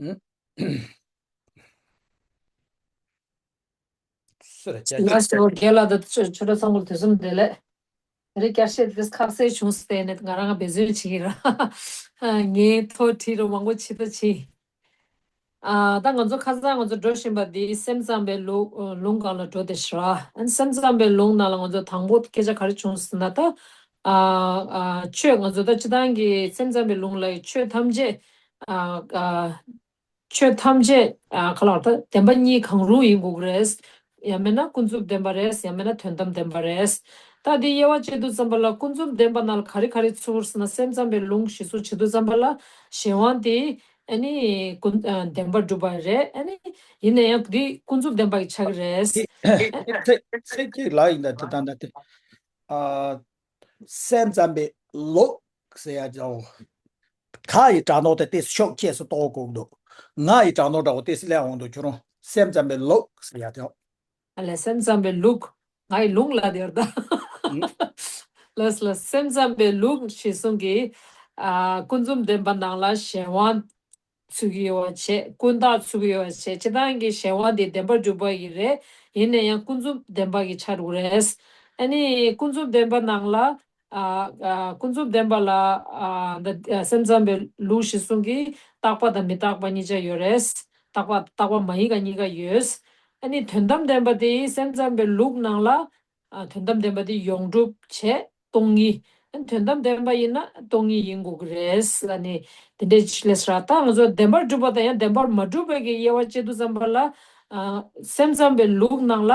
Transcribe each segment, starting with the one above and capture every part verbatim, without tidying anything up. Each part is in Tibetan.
ཨུ། སུ་རེད་ཅག་ལགས་སོ། རྒན་ལགས་དང་ཆོས་ཆོས་གྲགས་ཚང་མ་ལ་དུས་གསུམ་བདེ་ལེགས། དེ་རིང་བསྐྱར་བཤད་དེ་ཁག་སེ་བྱུང་སྟེ་ནས་ང་རང་འབད་བརྩོན་བྱེད་ཀྱི་ར། ངས་ཐོ་བྲིས་རོགས་མང་པོ་བྱེད་ད་བྱེད། ཨ་ད་ང་ཚོ་ཁ་སང་ང་ཚོ་འགྲོ་བཞིན་པ་འདི་སེམས་ཙམ་པའི་ལུགས་ལུང་སྒང་ལ་འགྲོ་དེ་ཤི་ར། ཨན་སེམས་ཙམ་པའི་ལུང་ནང་ལ་ང་ཚོ་དང་པོ་སྐད་ཆ་ག་རེ་བྱུང་ཟེར་ན་ད། ཨ་ཨ་ཆོས་ང་ཚོ་ད་སྤྱི་བཏང་གི་སེམས་ཙམ་པའི་ལུང་ལ་ཆོས་ཐམས་ཅད་ཨ་ཨ། ཆོས་ཐམས་ཅད་ཨ་ག་ལ་ད་བདེན་པ་གཉིས་གང་རུང་ཡིན་དགོས་ཀྱི་རེད། ཡང་མིན་ན་ཀུན་རྫོབ་བདེན་པ་རེད། ཡང་མིན་ན་དོན་དམ་བདེན་པ་རེད། ད་འདི་དབྱེ་བ་དཔྱད་དུས་ཙམ་པ་ལ་ཀུན་རྫོབ་བདེན་པ་ནང་ལ་ག་རེ་ག་རེ་ཚུད་ཟེར་ན་སེམས་ཙམ་པའི་ལུང་གཞི་བཟུང་བྱེད་དུས་ཙམ་པ་ལ་གཞན་དབང་དེ་ཨ་ནི་ཀུན་ཨ་བདེན་པར་གྲུབ་པ་རེད། ཨ་ནི་ཡིན་ན་ཡང་འདི་ཀུན་རྫོབ་བདེན་པ་གི་ཆགས་ཀྱི་རེད། ཚེ་ཚེ་ཚེ་གཅིག་ལ་ཡིན་ད་དེ་ད་ད་དེ་ཨ། སེམས་ཙམ་པའི་ལུགས་ཟེར་ཡ་ཅོ། ག་ཡི་དྲ་ནོག་དེ་ཏེ་ཤོག་ཁྱེད་སུ་གཏོགས་དགོས་འདུག་ང་ཡི་དྲ་ནོག་འདྲ་བོ་ཏེ་སི་ལས་འོང་འདུག་ཁྱོད་རང་སེམས་ཙམ་པའི་ལུགས་ཟེར་ཡ་དེ། ཨ་ལས་སེམས་ཙམ་པའི་ལུགས་ང་ཡི་ལུང་ལ་དེར་ད། ལས་ལས་སེམས་ཙམ་པའི་ལུགས་ཞེས་གསུང་གི། ཨ་ཀུན་རྫོབ་བདེན་པ་ནང་ལ་གཞན་དབང་ཚུད་ཀྱི་ཡོད་པ་བྱས། ཀུན་བཏགས་ཚུད་ཀྱི་ཡོད་པ་བྱས། སྤྱི་བཏང་གི་གཞན་དབང་དེ་བདེན་པར་གྲུབ་པ་ཡི་རེད། ཡིན་ན་ཡང་ཀུན་རྫོབ་བདེན་པ་གི་ཆ་རུ་རེད། ཨ་ནི་ཀུན་རྫོབ་བདེན་པ་ནང་ལ་ཨ་ཨ་ཀུན་རྫོབ་བདེན་པ་ལ་ཨ་འདི་ཨ་སེམས་ཙམ་པའི་ལུགས་ཞེས་གསུང་གི། རྟག་པ་དང་མི་རྟག་པ་གཉིས་ཆ་ཡོད་རེད། རྟག་པ་རྟག་པ་མ་ཡིན་ག་གཉིས་ཀ་ཡོད། ཨ་ནི་དོན་དམ་བདེན་པ་དེ་སེམས་ཙམ་པའི་ལུགས་ནང་ལ་ཨ་དོན་དམ་བདེན་པ་དེ་ཡོངས་གྲུབ་བྱས། སྟོང་ཉིད། དོན་དམ་བདེན་པ་ཡིན་ན་སྟོང་ཉིད་ཡིན་དགོས་ཀྱི་རེད་ལ་ནི་དེ་འདྲའི་ལས་ར། ད་ང་ཚོ་བདེན་པར་གྲུབ་པ་དང་ཡང་བདེན་པར་མ་གྲུབ་པའི་གི་དབྱེ་བ་དཔྱད་དུས་ཙམ་པ་ལ། ཨ་སེམས་ཙམ་པའི་ལུགས་ནང་ལ།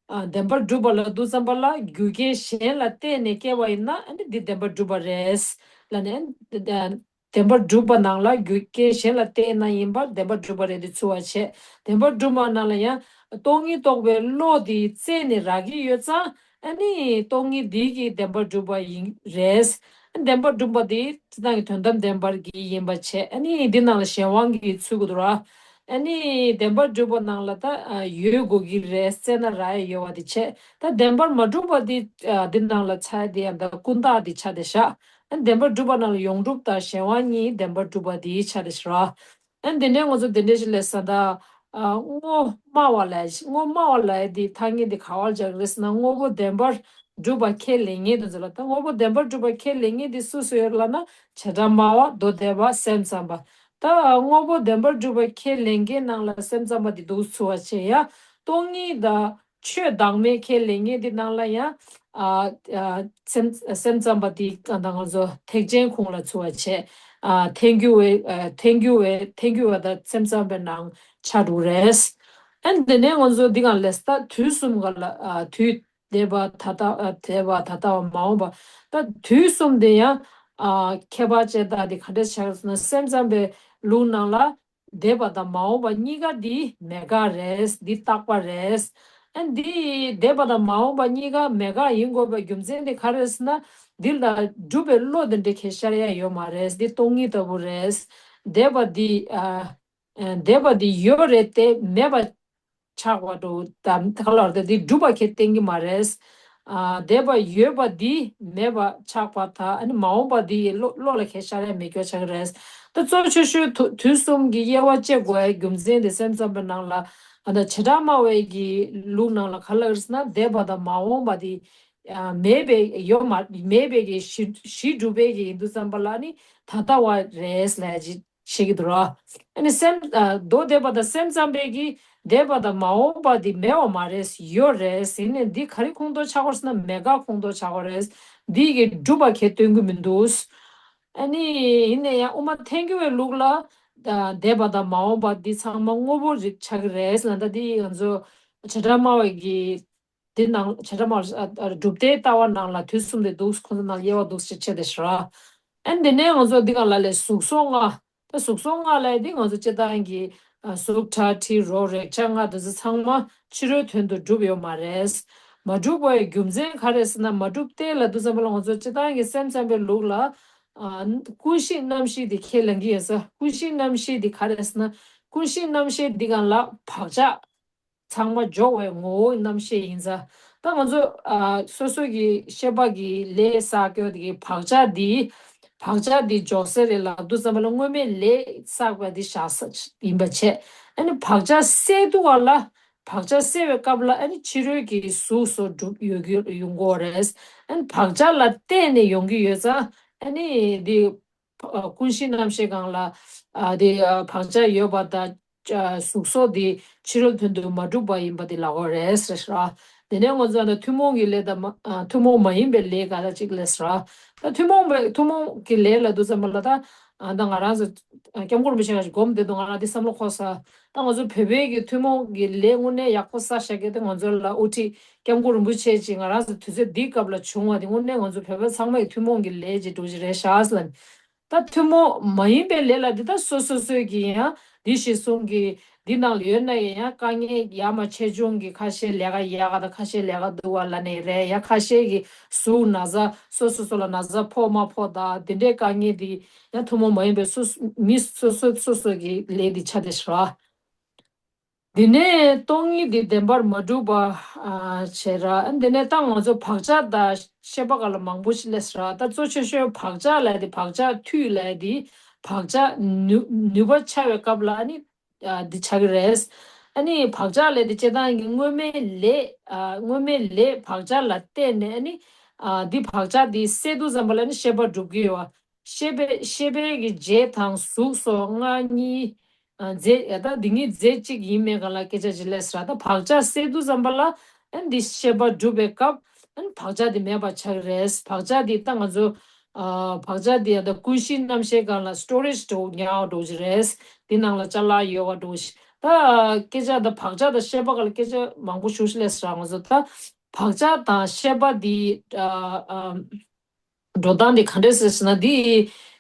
ཨ་བདེན་པར་གྲུབ་པ་ལ་དུས་ཙམ་པ་ལ་རྒྱུ་རྐྱེན་གཞན་ལ་བརྟེན་ནས་སྐྱེ་བ་ཡིན་ན་ཨ་ནི་འདི་བདེན་པར་གྲུབ་པ་རེད་ལ་ནི། བདེན་པར་གྲུབ་པ་ནང་ལ་རྒྱུ་རྐྱེན་གཞན་ལ་བརྟེན་ན་ཡིན་པར་བདེན་པར་གྲུབ་པ་རེད་དེ་ཚུལ་བ་བྱས། བདེན་པར་གྲུབ་པ་ནང་ལ་ཡང་སྟོང་ཉིད་རྟོགས་པའི་བློ་དེ་རྩད་ནས་རག་གི་ཡོད་ཙང་ཨ་ནི་སྟོང་ཉིད་འདི་གི་བདེན་པར་གྲུབ་པ་ཡིན་རེད། བདེན་པར་གྲུབ་པ་དེ་སྤྱི་བཏང་གི་དོན་དམ་བདེན་པར་གྱི་ཡིན་པ་བྱས། ཨ་ནི་འདི་ནང་ལ་གཞན་དབང་གི་ཚུལ་གོ་དུ་ར། ཨ་ནི་བདེན་པར་གྲུབ་པ་ནང་ལ་ད་ཡོད་དགོས་ཀྱི་རེད། རྩད་ན་རག་ཡ་ཡོད་པ་དེ་བྱས། ད་བདེན་པར་མ་གྲུབ་པ་དེ་འདི་ནང་ལ་ཚ་དེ་ཡང་ད་ཀུན་བཏགས་དེ་ཆ་དེ་བཞག་ཨ་བདེན་པར་གྲུབ་པ་ནང་ལ་ཡོངས་གྲུབ་དང་གཞན་དབང་གཉིས་བདེན་པར་གྲུབ་པ་དེའི་ཆ་དེ་ཤི་ར། ཨ་འདི་ནས་ང་ཚོ་འདི་འདྲས་ཞིག་ལས་ས་ད། ཨ་དངོས་སྨྲ་བ་ལ་དངོས་སྨྲ་བ་ལ་དེ་ཐ་སྙད་དེ་ག་བར་སྦྱར་རེད་ཟེར་ན་དངོས་པོ་བདེན་པར་གྲུབ་པ་ཁས་ལེན་མཁན་དེ་ཚོ་ལ། ད་དངོས་པོ་བདེན་པར་གྲུབ་པ་ཁས་ལེན་མཁན་དེ་སུ་སུ་ཡོད་ལབ་ན་བྱེ་བྲག་སྨྲ་བ་མདོ་སྡེ་པ་སེམས་ཙམ་པ། ད་དངོས་པོ་བདེན་པར་གྲུབ་པ་ཁས་ལེན་མཁན་ནང་ལ་སེམས་ཙམ་པ་དེ་འདུག་ཚུལ་བ་བྱས་ཡ། སྟོང་ཉིད་དང་ཆོས་བདག་མེད་ཁས་ལེན་མཁན་དེ་ནང་ལ་ཡང་། ཨ་ཨ་སེམས་སེམས་ཙམ་པ་དེ་ད་ང་ཚོ་ཐེག་ཆེན་ཁོངས་ལ་ཚུད་པ་བྱས། ཨ་ཐལ་འགྱུར་བའི་ཨ་ཐལ་འགྱུར་བའི་ཐལ་འགྱུར་བ་དང་སེམས་ཙམ་པའི་ནང་ཆ་འགྲོ་རེད། ཨ་ནི་དེ་ནས་ང་ཚོ་འདི་ག་ལས་ད་དུས་གསུམ་ག་ལ་ཨ་དུས་འདས་པ་ད་ལྟ་ཨ་འདས་པ་ད་ལྟ་བ་མ་འོངས་པ། ད་དུས་གསུམ་དེ་ཡང་ཨ་ཁྱད་པར་ཅན་དག་དེ་ག་འདྲས་ཆགས་ཟེར་ན་སེམས་ཙམ་པའི་ལུགས་ནང་ལ། འདས་པ་དང་མ་འོངས་པ་གཉིས་ཀ་འདི་མེད་དགག་རེད། འདི་རྟག་པ་རེད། ཨ་འདི་འདས་པ་དང་མ་འོངས་པ་གཉིས་ཀ་མེད་དགག་ཡིན་དགོས་པའི་རྒྱུ་མཚན་དེ་ག་རེད་ཟེར་ན། འདི་ལ་སྒྲུབ་པའི་བློ་དེ་འདྲ་ཁས་ཤར་ཡ་ཡོད་མ་རེད། འདི་སྟོང་ཉིད་ལྟ་བུ་རེད། འདས་པ་འདི་ཨ་འདས་པ་འདི་ཡོད་རེད་དེ་མེད་པ་ཆགས་པ་འགྲོ་དམ་ག་ལ་བར་དུ་འདི་སྒྲུབ་པ་ཁས་བསྟན་གྱི་མ་རེད། ཨ་འདས་པ་ཡོད་པ་འདི་མེད་པ་ཆགས་པ་དང་ཨ་ནི་མ་འོངས་པ་འདི་བློ་བློ་ལ་ཁས་ཤར་ཡ་མེད་སྐྱོ་ཆགས་ཀྱི་རེད། ད་གཙོ་ཆེ་ཤོས་དུ་དུས་གསུམ་གྱི་དབྱེ་བ་དཔྱད་དགོས་ཡ་རྒྱུ་མཚན་དེ་སེམས་ཙམ་པའི་ནང་ལ་ཨ་ད་བྱེ་བྲག་སྨྲ་བའི་གི་ལུགས་ནང་ལ་ག་ལ་རེད་ཟེར་ན་འདས་པ་དང་མ་འོངས་པ་འདི་ཨ་མེད་པའི་ཡོད་མ་མེད་པའི་གི་གཞི་གཞི་གྲུབ་པའི་གི་ཡིན་དུས་ཙམ་པ་ལ་ནི་ད་ལྟ་བ་རེད་ལབ་ཡ་ཅིག་བྱེད་ཀྱི་འདུག་ར། ཨ་ནི་སེམས་ཨ་མདོ་སྡེ་པ་དང་སེམས་ཙམ་པའི་གི་འདས་པ་དང་མ་འོངས་པ་འདི་མེད་པ་མ་རེད། ཡོད་རེད། ཡིན་ནའི་འདི་ག་རེ་ཁོངས་གཏོགས་ཆགས་པ་རེད་ཟེར་ན་མེད་དགག་ཁོངས་གཏོགས་ཆགས་པ་རེད། འདི་གི་སྒྲུབ་པ་ཁས་སྟོན་གྱི་མི་འདུག་ཨ་ནི་ཡིན་ནའི་ཡང་དབུ་མ་ཐལ་འགྱུར་བའི་ལུགས་ལ་ཨ་འདས་པ་དང་མ་འོངས་པ་འདི་ཚང་མ་དངོས་པོ་རིགས་ཆགས་ཀྱི་རེད་ལབ། ད་འདི་ང་ཚོ་བྱེ་བྲག་སྨྲ་བའི་གི་འདི་ནང་བྱེ་བྲག་སྨྲ་བ་ཨ་ཨ་གྲུབ་མཐའི་ལྟ་བ་ནང་ལ་དུས་གསུམ་དེ་འདུག་ཁོང་ཚོ་ནང་དབྱེ་བ་འདུག་ཅེས་བྱས་ཏེ་ཤི་ར། ཨ་ནི་དེ་ནས་ང་ཚོ་འདི་ག་ལ་ལས་གཟུགས་སོགས་ལྔ། ད་གཟུགས་སོགས་ལྔ་ལས་འདི་ང་ཚོ་སྤྱིར་བཏང་གི་ཨ་གཟུགས་སྒྲ་དྲི་རོ་རེག་བྱ་ལྔ་དེ་ཚོ་ཚང་མ་ཕྱི་རོལ་དོན་དུ་གྲུབ་ཡོད་མ་རེད། མ་གྲུབ་པའི་རྒྱུ་མཚན་ག་རེ་ཟེར་ན་མ་གྲུབ་སྟེ་ལ་དུས་ཙམ་པ་ལ་ང་ཚོ་སྤྱིར་བཏང་གི་སེམས་ཙམ་པའི་ལུགས་ལ་ཨ་ཀུན་གཞི་རྣམ་ཤེས་འདི་ཁས་ལེན་གྱི་ཡོད་ས། ཀུན་གཞི་རྣམ་ཤེས་འདི་ག་རེ་ཟེར་ན་ཀུན་གཞི་རྣམ་ཤེས་འདི་ག་ལ་བག་ཆགས། ཚང་མ་འཇོག་པའི་ངོ་བོའི་རྣམ་ཤེས་ཡིན་ཙང་། ད་ང་ཚོ་ཨ་སོ་སོ་གི་ཤེས་པ་གི་ལས་བསགས་ཀྱོག་དེ་གི་བག་ཆགས་འདི་ བག་ཆགས་འདི་འཇོག་ས་རེད་ལབ་དུས་ཙམ་པ་ལ་སྔོན་མའི་ལས་བསགས་པ་འདི་བཞག་ས་ཡིན་པ་བྱས། ཨ་ནི་བག་ཆགས་སད་དུས་བ་ལ། བག་ཆགས་སད་པའི་སྐབས་ལ་ཨ་ནི་ཕྱི་རོལ་གྱི་གཟུགས་སོགས་གྲུབ་ཡོང་གི་ཡོང་གི་ཡོད་རེད། ཨ་ནི་བག་ཆགས་ལ་བརྟེན་ནས་ཡོང་གི་ཡོད་ཙང་ཨ་ནི་འདི། ཨ། ཀུན་གཞི་རྣམ་ཤེས་སྒང་ལ། ཨ། དེ། ཨ། བག་ཆགས་ཡོད་པ་དང་། ཨ། གཟུགས་སོགས་དེ་ཕྱི་རོལ་དོན་དུ་མ་གྲུབ་པ་ཡིན་པ་དེ་ལབ་དགོས་རེད་ཟེར་ར། དེ་ནས་ང་ཚོ་ཨ་ནི་ཐུན་མོང་གི་ལས་དང་མ། ཨ། ཐུན་མོང་མ་ཡིན་པའི་ལས་ག་ད་ཅིག་ལས་ཟེར་ར། ད་ཐུན་མོང་བའི་ཐུན་མོང་གི་ལས་ལབ་དུས་ཙམ་པ་ལ་ད། ཨ། ད་ང་རང་ཚོ། ཨ། སྐྱབས་མགོན་རིན་པོ་ཆེ་ག་ཞིག་སྒོམ་བསྡད་དུས་ང་རང་དེ་བསམ་བློ་འཁོར་ས། ད་ང་ཚོ་བོད་པའི་གི་ཐུན་མོང་གི་ལས་དངོས་གནས་ཡག་པོ་བསགས་བཞག་མཁན་དེ་ང་ཚོ་ལ་དབུ་ཁྲིད་སྐྱབས་མགོན་རིན་པོ་ཆེ་གིས་ང་རང་ཚོ་དུས་ཚོད་འདིའི་སྐབས་ལ་བྱུང་བ་དེ་དངོས་གནས་ང་ཚོ་བོད་པ་ཚང་མ་གི་ཐུན་མོང་གི་ལས་ཀྱི་འགྲོ་གི་རེད་ཤག་ཟེར་ལབ། ད་ཐུན་མོང་མ་ཡིན་པའི་ལས་ལ་འདི་ད་སོ་སོ་སོས་ཀྱི་ཡང་འདི་ཞེས་གསུང་གི་འདི་ནང་ལ་ཡོད་ན་ཡང་དཀའ་ངལ་ཡ་མ་ཆེ་ཆུང་གི་ཁ་ཤས་ལས་ཀ་ཡག་ག་དང་ཁ་ཤས་ལས་ཀ་སྡུག་ག་ལབ་ནས་རེད། ཡ་ཁ་ཤས་ཀྱི་གཟུགས་ན་ཚ་སོ་སོ་སོ་ལ་ན་ཚ་ཕོག་མ་ཕོག་དང་འདི་འདྲའི་དཀའ་ངལ་འདི་ཡང་ཐུན་མོང་མ་ཡིན་པའི་སོ་སོ་མི་སོ་སོ་སོ་སོ་གི་ལས་འདི་ཆགས་བསྡད་ཤག་དེ་ནས་སྟོང་ཉིད་དེ་བདེན་པར་མ་གྲུབ་པ་བྱས་ར། དེ་ནས་ད་ང་ཚོ་བག་ཆགས་དང་ཤེས་པ་ག་ལ་མང་པོ་ཞིག་སླེབས་ར། ད་གཙོ་ཆེ་ཤོས་བག་ཆགས་ལབ་དེ་བག་ཆགས་མཐུ་ལབ་དེ་བག་ཆགས་ནུས་ནུས་པ་ཆག་པའི་སྐབས་ལ་ཨ་ནི་འདི་ཆགས་ཀྱི་རེད། ཨ་ནི་བག་ཆགས་ལབ་དེ་སྤྱིར་བཏང་གི་སྔོན་མའི་ལས། སྔོན་མའི་ལས་བག་ཆགས་ལ་བརྟེན་ནས་ཨ་ནི་འདི་བག་ཆགས་འདི་སད་དུས་ཙམ་པ་ལ་ཨ་ནི་ཤེས་པ་འགྲུབ་ཀྱི་ཡོད་པ། ཤེས་པའི་ཤེས་པའི་གི་རྗེས་དང་གཟུགས་སོགས་ལྔ་གཉིས། ཨ། རྫས་ད་འདི་གཉིས་རྫས་གཅིག་ཡིན་མེད་ག་ལ་སྐད་ཆ་ཅིག་སླེབས་ཟེར་ར། ད་བག་ཆགས་སད་དུས་ཙམ་པ་ལ་ཨ་འདི་ཤེས་པ་འགྲུབ་པའི་སྐབས་ཨ་བག་ཆགས་འདི་མེད་པ་ཆགས་ཀྱི་རེད། བག་ཆགས་འདི་ད་ང་ཚོ། ཨ། བག་ཆགས་འདི་ཡང་ད་ཀུན་གཞི་རྣམ་ཤེས་སྒང་ལ་སི་ཊོ་རེཇ་འདྲ་བོ་ཉར་བ་འདྲ་བོ་ཅིག་རེད། འདི་ནང་ལ་ཅ་ལག་ཡོད་པ་འདྲ་བོ་ཞིག་ད་སྐད་ཆ་ད་བག་ཆགས་དང་ཤེས་པ་སྒང་ལ་སྐད་ཆ་མང་པོ་ཞིག་སླེབས་ཟེར་ར། ང་ཚོ་ད་བག་ཆགས་དང་ཤེས་པ་འདི། ཨ། ཨ། འགྲོ་སྟངས་འདི་ག་འདྲས་ཟེར་ཟེར་ན་འདི་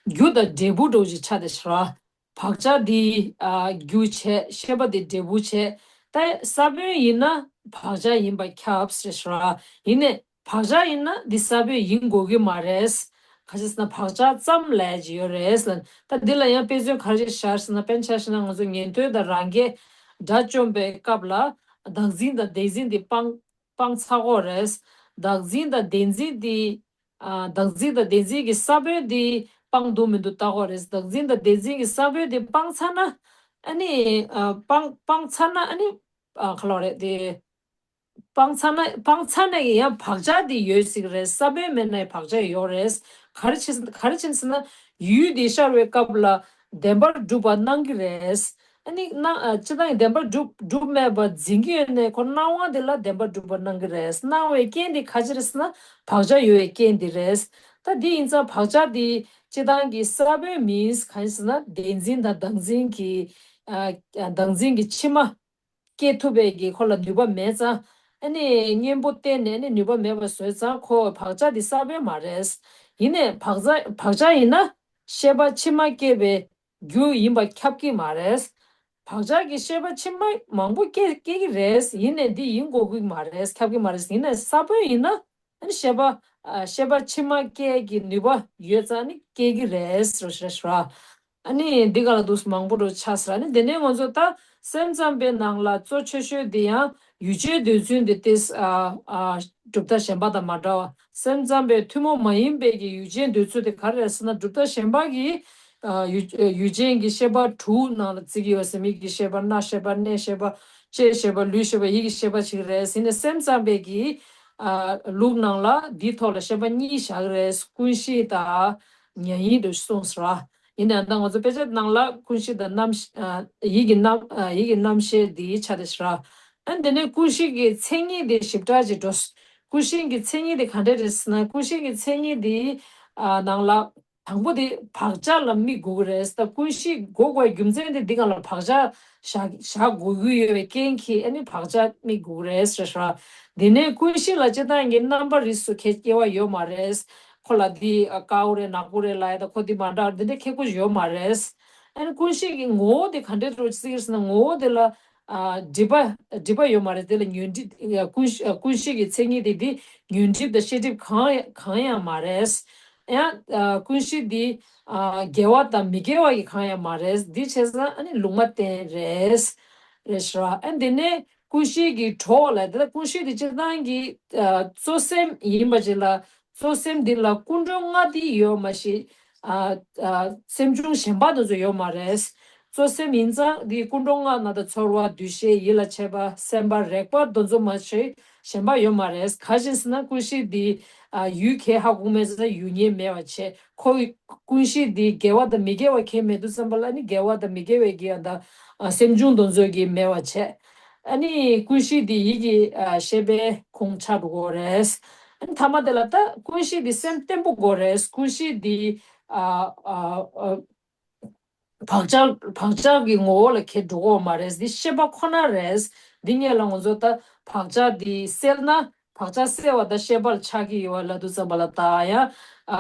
རྒྱུ་དང་འབྲས་བུ་འདྲ་བོ་ཅིག་ཆགས་བསྡད་ཤག་ར། བག་ཆགས་འདི། ཨ། རྒྱུ་བྱས་ཤེས་པ་འདི་འབྲས་བུ་བྱས། ད་ས་བོན་ཡིན་ན་བག་ཆགས་ཡིན་པ་ཁྱབ་ཟེར་ཤག་ར། ཡིན་ནའི་བག་ཆགས་ཡིན་ན་འདི་ས་བོན་ཡིན་དགོས་ཀྱི་མ་རེད། ག་ཅི་ཟེར་ན་བག་ཆགས་ཙམ་ལབ་ཡ་ཅིག་ཡོད་རེད་ལབ། ད་འདི་ལ་ཡང་དཔེ་མཚོན་ག་རེ་ཞིག་བཞག་ཟེར་ན། དཔེར་ན་ཆ་བཞག་ན་ང་ཚོ་ཉན་ཐོས་དང་རང་རྒྱལ་དགྲ་བཅོམ་པའི་སྐབས་ལ་བདག་འཛིན་དང་བདེན་འཛིན་འདི་སྤང་སྤང་ཚར་དགོས་རེད། བདག་འཛིན་དང་བདེན་འཛིན་འདི། ཨ། བདག་འཛིན་དང་བདེན་འཛིན་གྱི་ས་བོན་འདི་སྤང་འདུག་མི་འདུག་བལྟ་དགོས་རེད། བདག་འཛིན་དང་བདེན་འཛིན་གྱི་ས་བོན་འདི་སྤང་ཚར་ན། ཨ་ནི། ཨ། སྤང་སྤང་ཚར་ན་ཨ་ནི། ཨ། ག་ལབ་རེད་དེ། སྤང་ཚར་ན་སྤང་ཚར་ན་ཡང་བག་ཆགས་འདི་ཡོད་སྲིད་ཀྱི་རེད། ས་བོན་མེད་ན་ཡང་བག་ཆགས་ཡོད་རེད། ག་རེ་བྱས་ག་རེ་བྱས་ཟེར་ན་ཡུལ་འདི་ཤར་བའི་སྐབས་ལ་བདེན་པར་གྲུབ་པ་སྣང་གི་རེད། ཨ་ནི་སྣང་། ཨ། སྤྱིར་བཏང་གི་བདེན་པར་གྲུབ་གྲུབ་མེད་པ་འཛིན་གྱི་ཡོད་ནའི་ཁོ་སྣང་བ་དེ་ལ་བདེན་པར་གྲུབ་པ་སྣང་གི་རེད། སྣང་བའི་རྐྱེན་དེ་ག་ཅི་རེད་ཟེར་ན་བག་ཆགས་ཡོད་པའི་རྐྱེན་དེ་རེད། ད་དེ་ཡིན་ཙང་བག་ཆགས་དེ་སྤྱིར་བཏང་གི་ས་བོན་མིན། གང་ཡིན་ཟེར་ན་བདེན་འཛིན་དང་བདག་འཛིན་གྱི། ཨ། བདག་འཛིན་གྱི་ཕྱི་མ་སྐྱེ་ཐུབ་པའི་གི་ཁོ་ལ་ནུས་པ་མེད་ཙང་། ཨ་ནི་གཉེན་པོ་བསྟེན་ནས་ཨ་ནི་ནུས་པ་མེད་པ་བཟོས་ཙང་ཁོ་བག་ཆགས་དེ་ས་བོན་མ་རེད། ཡིན་ནའི་བག་ཆགས་བག་ཆགས་ཡིན་ན་ཤེས་པ་ཕྱི་མ་སྐྱེ་བའི་རྒྱུ་ཡིན་པ་ཁྱབ་ཀྱི་མ་རེད། བག་ཆགས་ཀྱི་ཤེས་པ་ཕྱི་མ་མང་པོ་སྐྱེ་སྐྱེ་གི་རེད། ཡིན་ནའི་འདི་ཡིན་དགོས་ཀྱི་མ་རེད། ཁྱབ་ཀྱི་མ་རེད། ཡིན་ནའི་ས་བོན་ཡིན་ན་ཨ་ནི་ཤེས་པ། ཨ། ཤེས་པ་ཕྱི་མ་སྐྱེ་གི་ནུས་པ་ཡོད་ཙང་ནི་སྐྱེ་གི་རེད་ཟེར་ཞེས་པ། ཨ་ནི་འདི་ག་ལ་འདུག་མང་པོ་འགྲོ་ཆགས་ཟེར། ཨ་ནི་དེ་ནས་ང་ཚོ་ད་སེམས་ཙམ་པའི་ནང་ལ་གཙོ་ཆེ་ཤོས་འདི་ཡང་ཡུལ་ཅན་འདོད་ཚུལ་འདི་ཏེ། ཨ། ཨ། གྲུབ་མཐའ་གཞན་པ་དང་མ་འདྲ་བ། སེམས་ཙམ་པའི་ཐུན་མོང་མ་ཡིན་པའི་གི་ཡུལ་ཅན་འདོད་ཚུལ་དེ་ག་རེ་རེད་ཟེར་ན། གྲུབ་མཐའ་གཞན་པ་གི། ཨ། ཡུལ་ཡུལ་ཅན་གྱི་ཤེས་པ་དྲུག་ནང་ལ་བརྩི་གི་ཡོད་ཟེར། མིག་གི་ཤེས་པ། རྣ་ཤེས་པ། སྣའི་ཤེས་པ། ལྕེའི་ཤེས་པ། ལུས་ཤེས་པ། ཡིད་ཀྱི་ཤེས་པ་ཞིག་རེད། ཡིན་ནའི་སེམས་ཙམ་པའི་གི། ཨ། ལུགས་ནང་ལ་འདིའི་ཐོག་ལ་ཤེས་པ་གཉིས་བཞག་གི་རེད། ཀུན་གཞི་དང་ཉན་ཡིད་དུ་གསུངས་ཟེར་བ། ཡིན་ནའང་ད་ང་ཚོ་དཔེ་ཆ་ནང་ལ་ཀུན་གཞི་དང་རྣམ་ཤེས། ཨ། ཡིད་ཀྱི་རྣམ། ཨ། ཡིད་ཀྱི་རྣམ་ཤེས་འདི་ཆགས་བསྡད་ཟེར་བ། ཨ། འདི་ནས་ཀུན་གཞི་གི་མཚན་ཉིད་དེ་ཞིབ་ཕྲ་ཅིག་འགྲོ། ཀུན་གཞི་གི་མཚན་ཉིད་དེ་ག་འདྲ་རེད་ཟེར་ན། ཀུན་གཞི་གི་མཚན་ཉིད་དེ། ཨ། ནང་ལ། དང་པོ་དེ་བག་ཆགས་ལ་དམིགས་དགོས་ཀྱི་རེད། ད་ཀུན་གཞི་དགོས་དགོས་རྒྱུ་མཚན་དེ་འདི་ག་ལ་བག་ཆགས་བཞག་བཞག་དགོས་ཀྱི་ཡོད་པའི་རྐྱེན་གྱིས་ཨ་ནི་བག་ཆགས་དམིགས་དགོས་ཀྱི་རེད་ཟེར་ཤག་དེ་ནས་ཀུན་གཞི་ལ་སྤྱིར་བཏང་གི་རྣམ་པ་རིས་སུ་ཁྱད་སྐྱེ་བ་ཡོད་མ་རེད། ཁོ་ལ་འདི་དཀར་པོ་རེད། ནག་པོ་རེད་ལབ་ཡ་ད་ཁོ་འདི་མ་འདྲ་འདི་འདྲ་ཁྱད་པར་ཡོད་མ་རེད། ཨ་ནི་ཀུན་གཞི་གི་ངོ་བོ་དེ་ག་འདྲ་འདྲ་བོ་ཅིག་ཟེར་ན། ངོ་བོ་དེ་ལ། ཨ། སྒྲིབ་པ་སྒྲིབ་པ་ཡོད་མ་རེད། དེ་ལ་ཉོན་སྒྲིབ། ཀུན་ཀུན་གཞི་གི་མཚན་ཉིད་དེ་འདི་ཉོན་སྒྲིབ་དང་ཤེས་སྒྲིབ་གང་གང་ཡང་མ་རེད། ཡང་། ཨ། ཀུན་གཞི་འདི། ཨ། དགེ་བ་དང་མི་དགེ་བ་ཡི་གང་ཡང་མ་རེད། འདི་བྱས་ཙང་ཨ་ནི་ལུང་མ་བསྟན་རེད། རེད་ཤག་ཨ། འདི་ནས་ཀུན་གཞི་གི་གྲོགས་ལ། དེ་ལ་ཀུན་གཞི་འདི་སྤྱིར་བཏང་གི། ཨ། གཙོ་སེམས་ཡིན་པ་ཅིག་ལ། གཙོ་སེམས་འདི་ལ་ཀུན་འགྲོ་ལྔ་འདི་ཡོད་མ་ཤེས། ཨ་ཨ་སེམས་བྱུང་གཞན་པ་དེ་ཚོ་ཡོད་མ་རེད། གཙོ་སེམས་ཡིན་ཙང་འདི་ཀུན་འགྲོ་ལྔ་ནང་དང་ཚོར་བ་འདུ་ཤེས་ཡིད་ལ་བྱེད་པ་སེམས་པ་རེག་པ་དེ་ཚོ་མ་གཏོགས་གཞན་པ་ཡོད་མ་རེད། ག་རེ་ཟེར་ན་ཀུན་གཞི་འདི་ཨ་ཡུལ་གྱིས་ཧ་གོ་མེད་ཙང་ཡུལ་ཉིད་མེད་པ་བྱས། ཁོ་ཀུན་གཞི་འདི་དགེ་བ་དང་མི་དགེ་བ་ཁྱད་མེད་དུས་ཙམ་པ་ལ་ནི་དགེ་བ་དང་མི་དགེ་བའི་གི་ཡང་དང་ཨ་སེམས་བྱུང་དེ་ཚོ་གི་མེད་པ་བྱས། ཨ་ནི་ཀུན་གཞི་འདི་ཡིད་ཀྱི་ཨ་ཤེས་པའི་ཁོངས་ཆགས་འགྲོ་གི་རེད། ཨ་ནི་ཐ་མ་དེ་ལ་ད་ཀུན་གཞི་འདི་སེམས་བརྟན་པོ་དགོས་རེད། ཀུན་གཞི་འདི་ཨ་ཨ་ཨ་བག་ཆགས་བག་ཆགས་ཀྱི་ངོ་བོ་ལ་ཁྱེར་འགྲོ་གི་ཡོད་མ་རེད། འདི་ཤེས་པ་ཁོ་ན་རེད། འདི་སྔོན་ལ་ང་ཚོ་ད་བག་ཆགས་འདི་སེལ་ན། བག་ཆགས་སེལ་བ་དང་ཤེས་པ་ལ་ཆགས་ཀྱི་ཡོད་པ་ལབ་དུས་ཙམ་པ་ལ་ད་ཡང་ཨ་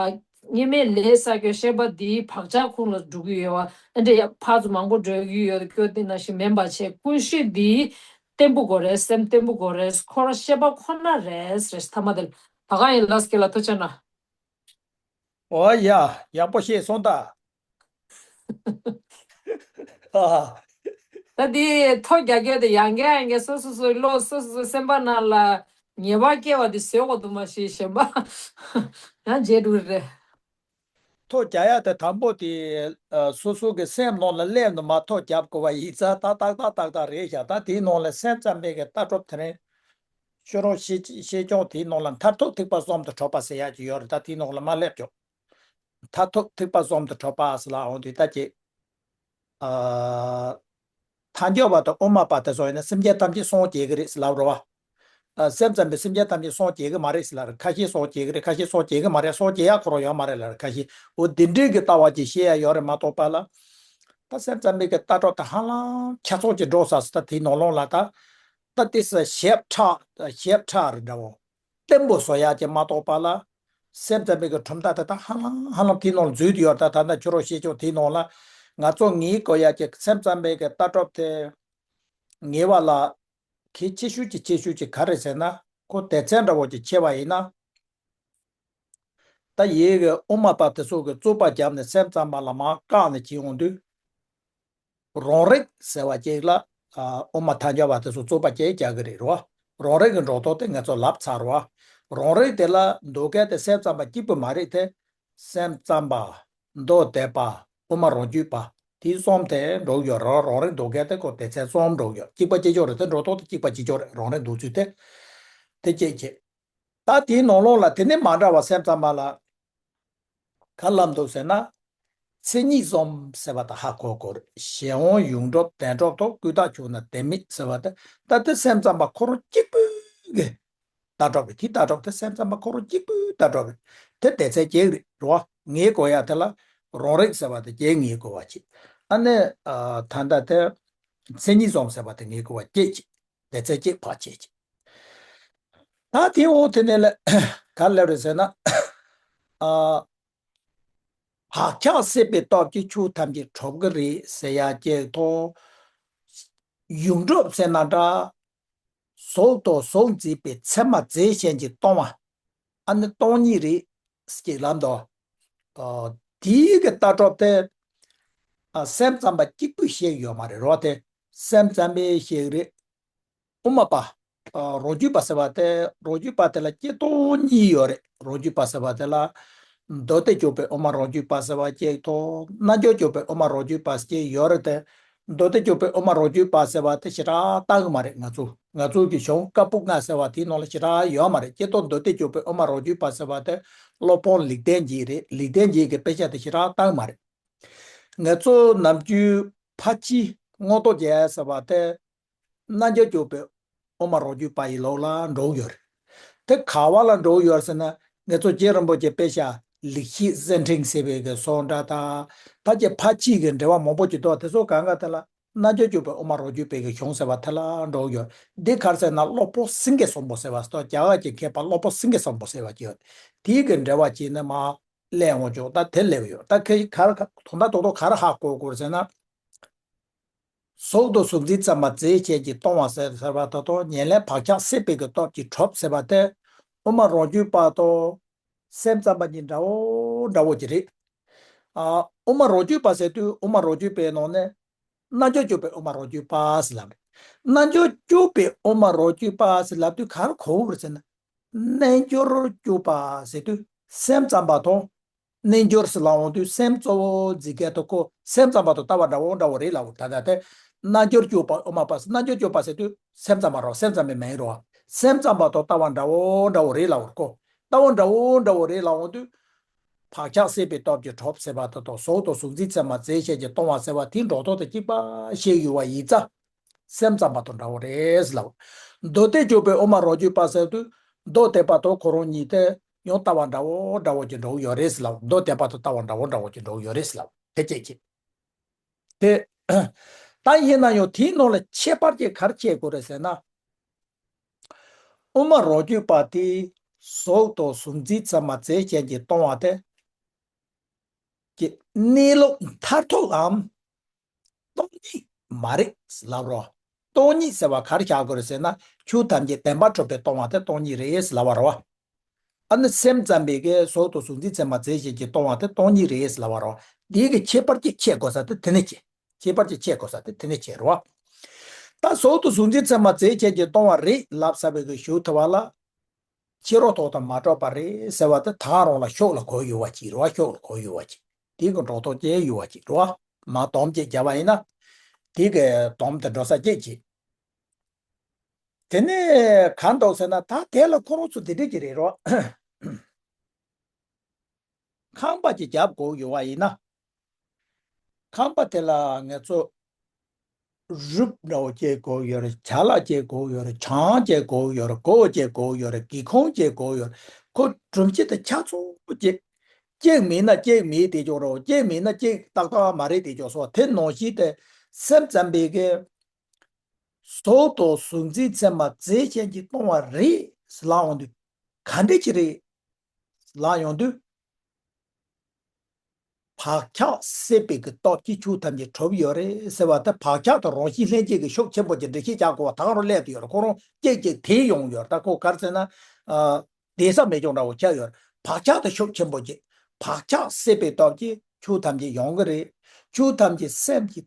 སྔོན་མའི་ལས་བསགས་ཀྱི་ཤེས་པ་འདི་བག་ཆགས་ཁོངས་ལ་འགྲོ་གི་ཡོད་པ། ཨ་འདྲ་ཡ་ཕར་ཚུར་མང་པོ་འགྲོ་གི་ཡོད་སྐྱོ་དེ་ནང་བཞིན་མིན་པ་བྱས། ཀུན་གཞི་འདི་བརྟན་པོ་དགོས་རེད། སེམས་བརྟན་པོ་དགོས་རེད། ཁོ་རང་ཤེས་པ་ཁོ་ན་རེད་རེད། ཐ་མ་དེ་ལ་ད་ག་ཡིན་ལགས་སྐྱེ་ལ་ཐུགས་ཆེ་གནང་། འོ་ཡ། ཡག་པོ་བཤད་སོང་ད། ཨ། ད་འདི་ཐོ་རྒྱག་རྒྱག་དེ་ཡང་བསྐྱར་ཡང་བསྐྱར་སོ་སོ་སོའི་བློ་སོ་སོ་སོའི་སེམས་པ་ནང་ལ་ངེས་པ་སྐྱེ་བ་དེ་བཟོད་དགོས་འདུག་མ་གཞི་གཞན་པ་ཡང་བརྗེད་འགྲོ་གི་རེད། ཐོ་རྒྱག་ཡ་དེ་དང་པོ་དེ་ཨ་སོ་སོ་གི་སེམས་ནང་ལ་སླེབས་ནས་མར་ཐོ་རྒྱབ་དགོས་པ་ཡིན་ཙང་ད་ཏག་ཏག་ཏག་ཏག་རེད་ཤག་ད་དེའི་ནང་ལ་སེམས་ཙམ་པའི་གི་ལྟ་གྲུབ་དེ་རིང་ཤོ་རོག་ཤེས་ཤེས་ཀྱང་དེའི་ནང་ལ་མཐར་ཐུག་ཐེག་པ་གསུམ་དུ་གྲུབ་པ་ཟེར་ཡག་ཅིག་ཡོད་རེད། ད་དེའི་ནང་ལ་མར་སླེབས་ཆོག་མཐར་ཐུག་ཐེག་པ་གསུམ་དུ་གྲུབ་པ་ཟེར་ལབ་འོང་དུས་ད་ཅིག་ཨ། ཐལ་འགྱུར་བ་དང་དབུ་མ་པ་དེ་ཚོ་ཡིན་ན་སེམས་ཅན་ཐམས་ཅད་སངས་རྒྱས་ཀྱི་རེད་ཟེར་ལབ་རེད་བ། ཨ། སེམས་ཙམ་པས་སེམས་ཅན་ཐམས་ཅད་སངས་རྒྱས་ཀྱི་མ་རེད་ཟེར་ལབ་རེད། ཁ་ཤས་སངས་རྒྱས་ཀྱི་རེད། ཁ་ཤས་སངས་རྒྱས་ཀྱི་མ་རེད། སངས་རྒྱས་ཡག་ཁོ་རང་ཡོད་མ་རེད་ལབ་རེད། ཁ་ཤས་འོ་འདི་འདྲའི་གི་ལྟ་བ་ཅིག་བཤད་ཡ་ཡོད་རེད་མ་གཏོགས་པ་ལ། ད་སེམས་ཙམ་པའི་གི་ལྟ་གྲུབ་དེ་ཧ་ལམ་ཁྱད་མཚར་ཅིག་འགྲོ་ས་ཟེར། ད་དེའི་ནང་ལོགས་ལ་ད་ད་ཏི་སི་ཞིབ་ཕྲ་ཞིབ་ཕྲ་རེད་འདྲ་བོ། བརྟན་པོ་བཟོ་ཡག་ཅིག་མ་གཏོགས་པ་ལ། སེམས་ཙམ་པའི་གི་གྲུབ་མཐའ་དེ་དག་ཧ་ལམ་ཧ་ལམ་དེའི་ནང་ལ་འཛུལ་དུ་ཡོད་རེད། ད་ད་ལྟ་ཁྱོད་རང་བཤད་ཕྱོགས་དེའི་ནང་ལ་ང་ཚོ་ངེས་དགོས་ཡག་ཅིག་སེམས་ཙམ་པའི་གི་ལྟ་གྲུབ་དེ་ངེས་པ་ལ་གལ་ཆེ་ཤོས་ཀྱི་ཆེ་ཤོས་ཀྱི་ག་རེ་ཟེར་ན། ཁོ་སྡེ་ཚན་འདྲ་བོ་ཅིག་ཕྱེ་བ་ཡིན་ན། ད་ཡིད་ཀྱི་དབུ་མ་པ་དེ་ཚོ་གི་རྩོད་པ་བརྒྱབ་ནས་སེམས་ཙམ་པ་ལ་མར་བཀག་ནས་ཁྱེར་ཡོང་དུས། རང་རིག་ཟེར་བ་ཅིག་ལ། ཨ། དབུ་མ་ཐལ་འགྱུར་བ་དེ་ཚོ་རྩོད་པ་སྐྱེ་རྒྱག་གི་རེད་རོ། རང་རིག་གི་འགྲོ་སྟངས་དེ་ངས་ཚོ་ལབ་ཚར་རོ། རང་རིག་དེ་ལ་འདུག་གལ་ཏེ་སེམས་ཙམ་པ་གཅིག་པུ་མ་རེད་དེ། སེམས་ཙམ་པ། མདོ་སྡེ་པ། དབུ་མ་རང་རྒྱུད་པ། དེ་གསུམ་དེ་འགྲོ་ཡོད་རོ། རང་རིག་འདུག་གལ་ཏེ་ཁོ་སྡེ་ཚན་གསུམ་འགྲོ་ཡོད། གཅིག་པ་གཅིག་ཆོག་རེད་དེ། འགྲོ་སྟངས་དེ་གཅིག་པ་གཅིག་ཆོག་རེད། རང་རིག་འདུག་ཚུལ་དེ། དེ་གཅིག་བྱེད། ད་དེའི་ནང་ལོགས་ལ་དེ་ནས་མ་འདྲ་བ་སེམས་ཙམ་པ་ལ་ག་ལབ་འདུག་ཟེར་ན། མཚན་ཉིད་གསུམ་ཟེར་བ་དང་ཧ་གོ་དགོས་རེད། གཞན་དབང་ཡོངས་གྲུབ་བདེན་གྲུབ་ཐོབ། ཀུན་བརྟགས་ཕྱོགས་ན་དེ་མེད་ཟེར་བ་དེ། ད་དེ་སེམས་ཙམ་པ་ཁོ་རང་གཅིག་པུའི་གི་ལྟ་གྲུབ་རེད། དེ་ལྟ་གྲུབ་དེ་སེམས་ཙམ་པ་ཁོ་རང་གཅིག་པུའི་ལྟ་གྲུབ་རེད། དེ་སྡེ་ཚན་གཅིག་རེད་རོ། ངས་གོ་ཡ་དེ་ལ་རང་རིག་ཟེར་བ་དེ་གཅིག་ངས་གོ་བ་གཅིག་ཨ་ནི་ཨ་ད་ལྟ་དེ་མཚན་ཉིད་གསུམ་ཟེར་བ་དེ་ངས་གོ་བ་གཅིག་གཅིག་སྡེ་ཚན་གཅིག་ཕར་བྱས་ཀྱི། ད་དེའི་འོག་དེ་ནས་ལ་ག་རེ་ལབ་རེད་ཟེར་ན། ཨ། བག་ཆགས་སད་པའི་སྟོབས་ཀྱིས་ཆོས་ཐམས་ཅད་གྲུབ་ཀྱི་རེད་ཟེར་ཡ་གཅིག་དང་། ཡོངས་གྲུབ་ཟེར་ན་འདྲ། གཟུགས་དང་གཟུགས་མཛེས་པའི་མཚན་མ་རྫས་གཞན་གྱིས་སྟོང་བ། ཨ་ནི་སྟོང་ཉིད་རེད་ཅེས་ལབ་འདུག་ཨ། དེའི་གི་ལྟ་གྲུབ་དེ། ཨ། སེམས་ཙམ་པ་གཅིག་པུས་བཤད་ཡོད་མ་རེད་རོ། དེ་སེམས་ཙམ་པས་བཤད་རེད། དབུ་མ་པ། ཨ། རང་རྒྱུད་པ་ཟེར་བ་དེ། རང་རྒྱུད་པ་དེ་ལ་སྐྱེ་སྟོང་གཉིས་ཡོད་རེད། རང་རྒྱུད་པ་ཟེར་བ་དེ་ལ། མདོ་སྡེ་སྐྱོབ་པའི་དབུ་མ་རང་རྒྱུད་པ་ཟེར་བ་གཅིག་དང་། རྣལ་འབྱོར་སྐྱོབ་པའི་དབུ་མ་རང་རྒྱུད་པ་ཟེར་གཅིག་ཡོད་རེད་དེ། མདོ་སྡེ་སྐྱོབ་པའི་དབུ་མ་རང་རྒྱུད་པ་ཟེར་བ་དེ་ཞེ་དྲག་བལྟ་གི་མ་རེད། ང་ཚོ་ང་ཚོ་གི་གཞུང་བཀའ་པོད་ལྔ་ཟེར་བ་དེའི་ནང་ལ་ཞེ་དྲག་ཡོད་མ་རེད། སྐྱེ་སྟོང་མདོ་སྡེ་སྐྱོབ་པའི་དབུ་མ་རང་རྒྱུད་པ་ཟེར་བ་དེ་སློབ་དཔོན་ལེགས་ལྡན་འབྱེད་རེད། ལེགས་ལྡན་འབྱེད་ཀྱི་དཔེ་ཆ་དེ་ཞེ་དྲག་བལྟ་གི་མ་རེད། ང་ཚོ་ནམ་རྒྱུན་ཕར་ཕྱིན་མངོན་རྟོགས་རྒྱལ་ཟེར་བ་དེ། རྣལ་འབྱོར་སྐྱོབ་པའི་དབུ་མ་རང་རྒྱུད་པ་ཡི་ལུགས་ལ་འགྲོ་གི་ཡོད་རེད། དེ་ག་བ་ལ་འགྲོ་གི་ཡོད་རེད་ཟེར་ན། ང་ཚོ་རྗེ་རིན་པོ་ཆེའི་དཔེ་ཆ་ལེགས་བཤད་གསེར་ཕྲེང་ཟེར་བའི་གི་སོགས་འདྲ་དང་། ཕལ་ཆེར་ཕར་ཕྱིན་གྱི་འགྲེལ་པ་མང་པོ་ཅིག་འདུག་དེ་ཚོ་གང་ག་དེ་ལ་རྣལ་འབྱོར་སྐྱོབ་པའི་དབུ་མ་རང་རྒྱུད་པའི་གི་གཞུང་ཟེར་བ་དེ་ལ་འགྲོ་གི་ཡོད། འདི་ག་རེ་ཟེར་ན་སློབ་དཔོན་སེང་གེ་བཟང་པོ་ཟེར་བ་སོགས། རྒྱ་གར་གྱི་མཁས་པ་སློབ་དཔོན་སེང་གེ་བཟང་པོ་ཟེར་བ་ཅིག་ཡོད། དེའི་གི་འགྲེལ་པ་བྱས་ནས་མར་སླེབས་འོང་ཆོག་ད་དེ་སླེབས་ཡོད། ད་ཁྱེད་ག་རེ་དོན་དག་རྡོག་རྡོག་ག་རེ་ཧ་གོ་དགོས་ཟེར་ན། གཟུགས་དང་གཟུགས་མཛེས་ཚད་མ་རྫས་གཞན་གྱིས་སྟོང་བ་ཟེར་ཟེར་བ་དེ་དང་། ཉེར་ལེན་བག་ཆགས་སད་པའི་གི་སྟོབས་ཀྱིས་གྲུབ་ཟེར་བ་དེ། དབུ་མ་རང་རྒྱུད་པ་དང་སེམས་ཙམ་པ་གཉིས་འདྲ་བོ་འདྲ་བོ་ཅིག་རེད། ཨ། དབུ་མ་རང་རྒྱུད་པ་ཟེར་དུས་དབུ་མ་རང་རྒྱུད་པའི་ནང་ནས་རྣལ་འབྱོར་སྐྱོབ་པའི་དབུ་མ་རང་རྒྱུད་པ་ཟེར་ལབ་རེད། རྣལ་འབྱོར་སྐྱོབ་པའི་དབུ་མ་རང་རྒྱུད་པ་ཟེར་ལབ་དུས་ག་རེ་གོ་དགོས་རེད་ཟེར་ན། རྣལ་འབྱོར་སྐྱོབ་པ་ཟེར་དུས་སེམས་ཙམ་པ་དང་། རྣལ་འབྱོར་ཟེར་ལབ་འོང་དུས་སེམས་གཙོ་བོ་འཛིན་མཁན་དེ་ཁོ་སེམས་ཙམ་པ་དང་ལྟ་བ་འདྲ་བོ་འདྲ་བོ་རེད་ལབ་འོང་། ད་ལྟ་དེ་རྣལ་འབྱོར་སྤྱོད་པ་དབུ་མ་པ་སེ་རྣལ་འབྱོར་སྤྱོད་པ་ཟེར་དུས་སེམས་ཙམ་པ་རོ། སེམས་ཙམ་པའི་མིང་རོ། སེམས་ཙམ་པ་དང་ལྟ་བ་འདྲ་བོ་འདྲ་བོ་རེད་ལབ་འོང་ཁོ། ལྟ་བ་འདྲ་བོ་འདྲ་བོ་རེད་ལབ་འོང་དུས། བག་ཆགས་སད་པའི་སྟོབས་ཀྱིས་གྲོལ་ཟེར་བ་དེ་དང་གཟུགས་དང་གཟུགས་འཛིན་ཚད་མ་རྫས་གཞན་གྱིས་སྟོང་བ་ཟེར་བ་དེ་འགྲོ་ལྡོག་དང་གཅིག་པ་ཤེས་ཡོད་པ་ཡིན་ཙང་། སེམས་ཙམ་པ་དང་འདྲ་བོ་རེད་ལབ། མདོ་སྡེ་སྤྱོད་པའི་དབུ་མ་རང་རྒྱུད་པ་ཟེར་དུས་མདོ་སྡེ་པ་དང་ཁོ་རང་གཉིས་དེ་ཡང་ལྟ་བ་འདྲ་བོ་འདྲ་བོ་ཅིག་འགྲོ་གི་ཡོད་རེད་ལབ། མདོ་སྡེ་པ་དང་ལྟ་བ་འདྲ་བོ་འདྲ་བོ་ཅིག་འགྲོ་གི་ཡོད་རེད་ལབ། དེ་གཅིག་གཅིག་དེ། ད་ཡིན་ན་ཡང་དེའི་ནང་ལ་ཁྱད་པར་གྱི་ག་རེ་ཕྱེ་དགོས་རེད་ཟེར་ན། དབུ་མ་རང་རྒྱུད་པ་དེ་གཟུགས་དང་གཟུགས་འཛིན་ཚད་མ་རྫས་གཞན་གྱིས་སྟོང་བ་དེ། ཀྱི་གནས་ལུགས་མཐར་ཐུག་ལམ། སྟོང་ཉིད་མ་རེད་ལབ་རོ། སྟོང་ཉིད་ཟེར་བ་ག་རེ་བཞག་དགོས་རེད་ཟེར་ན། ཆོས་ཐམས་ཅད་བདེན་པར་གྲུབ་པའི་སྟོང་བ་དེ་སྟོང་ཉིད་རེད་ལབ་པ་རོ། ཨ་ནི་སེམས་ཙམ་པའི་གི་གཟུགས་དང་གཟུགས་འཛིན་ཚད་མ་རྫས་གཞན་གྱིས་སྟོང་བ་དེ་སྟོང་ཉིད་རེད་ལབ་པ་རོ། འདི་གི་ཁྱད་པར་གྱི་ཕྱེ་དགོས་ས་དེ་དེ་ནས་ཕྱེ། ཁྱད་པར་གྱི་ཕྱེ་དགོས་ས་དེ་དེ་ནས་ཕྱེ་རོ། ད་གཟུགས་དང་གཟུགས་འཛིན་ཚད་མ་རྫས་གཞན་གྱིས་སྟོང་བ་རེད་ལབ་ས་བའི་གི་ཞུ་ཐུབ་པ་ལ། ཕྱི་རོལ་ཐོག་དང་མ་གྲུབ་པ་རེད་ཟེར་བ་དེ་ད་རང་ལ་ཤུགས་ལ་གོ་ཡོད་པ་ཅིག་རེད་བ། ཤུགས་ལ་གོ་ཡོད་པ་ཅིག་དེ་གི་འགྲོ་ལྡོག་ཅན་ཡོད་པ་ཅིག་རེད་བ། མ་སྡོམ་ཅིག་བརྒྱབ་པ་ཡིན་ན། དེ་གི་སྡོམ་དེ་འགྲོ་ས་ཅིག་ཅིག་དེ་ནས་གང་འདུག་ཟེར་ན། ད་དེ་ལ་ཁོ་རང་ཚོ་དེ་འདྲ་ཅིག་རེད་རོ། ཁང་པ་ཅིག་བརྒྱབ་དགོས་ཡོད་པ་ཡིན་ན། ཁང་པ་དེ་ལ་ང་ཚོ་རུབ་འདྲ་བོ་སྐྱེ་དགོས་ཡོད་རེད། ཆ་ལག་སྐྱེ་དགོས་ཡོད་རེད། གྱང་སྐྱེ་དགོས་ཡོད་རེད། སྒོ་སྐྱེ་དགོས་ཡོད་རེད། སྒེའུ་ཁུང་སྐྱེ་དགོས་ཡོད་རེད། ཁོ་སྒྲུབ་བྱེད་དེ་ཆ་ཚང་སྐྱེ། གཅིག་མིན་ན་གཅིག་མིན་དེ་ཅོག་རོ། གཅིག་མིན་ན་གཅིག་ཏག་ཏག་མ་རེད་དེ་ཅོག་སོ། དེ་ནང་བཞིན་དེ་སེམས་ཙམ་པའི་གི་གཟུགས་དང་གཟུགས་འཛིན་ཚད་མ་རྫས་གཞན་གྱིས་སྟོང་བ་རེད་ལབ་ཡོང་དུས། ག་འདྲ་ཅིག་རེད་ལབ་ཡོང་དུས། བག་ཆགས་སད་པའི་གི་སྟོབས་ཀྱིས་ཆོས་ཐམས་ཅད་གྲུབ་ཡོད་རེད་ཟེར་བ་དེ། བག་ཆགས་དང་རང་བཞིན་ལྷན་སྐྱེས་ཀྱི་ཤུགས་ཆེན་པོ་ཅིག་འགྲེལ་བཤད་རྒྱག་དགོས་པ་ད་ག་རང་སླེབས་ཏེ་ཡོད་རེད། ཁོ་རང་སྐྱེས་སྐྱེས་དེ་ཡོང་ཡོད་རེད། ད་ཁོ་ག་རེ་ཟེར་ན། ཨ། བསྡད་ས་མེད་ཅོག་འདྲ་བོ་ཆགས་ཡོད་རེད། བག་ཆགས་དང་ཤུགས་ཆེན་པོ་ཅིག་བག་ཆགས་སད་པའི་སྟོབས་ཀྱིས་ཆོས་ཐམས་ཅད་ཡོང་གི་རེད། ཆོས་ཐམས་ཅད་སེམས་ཀྱི་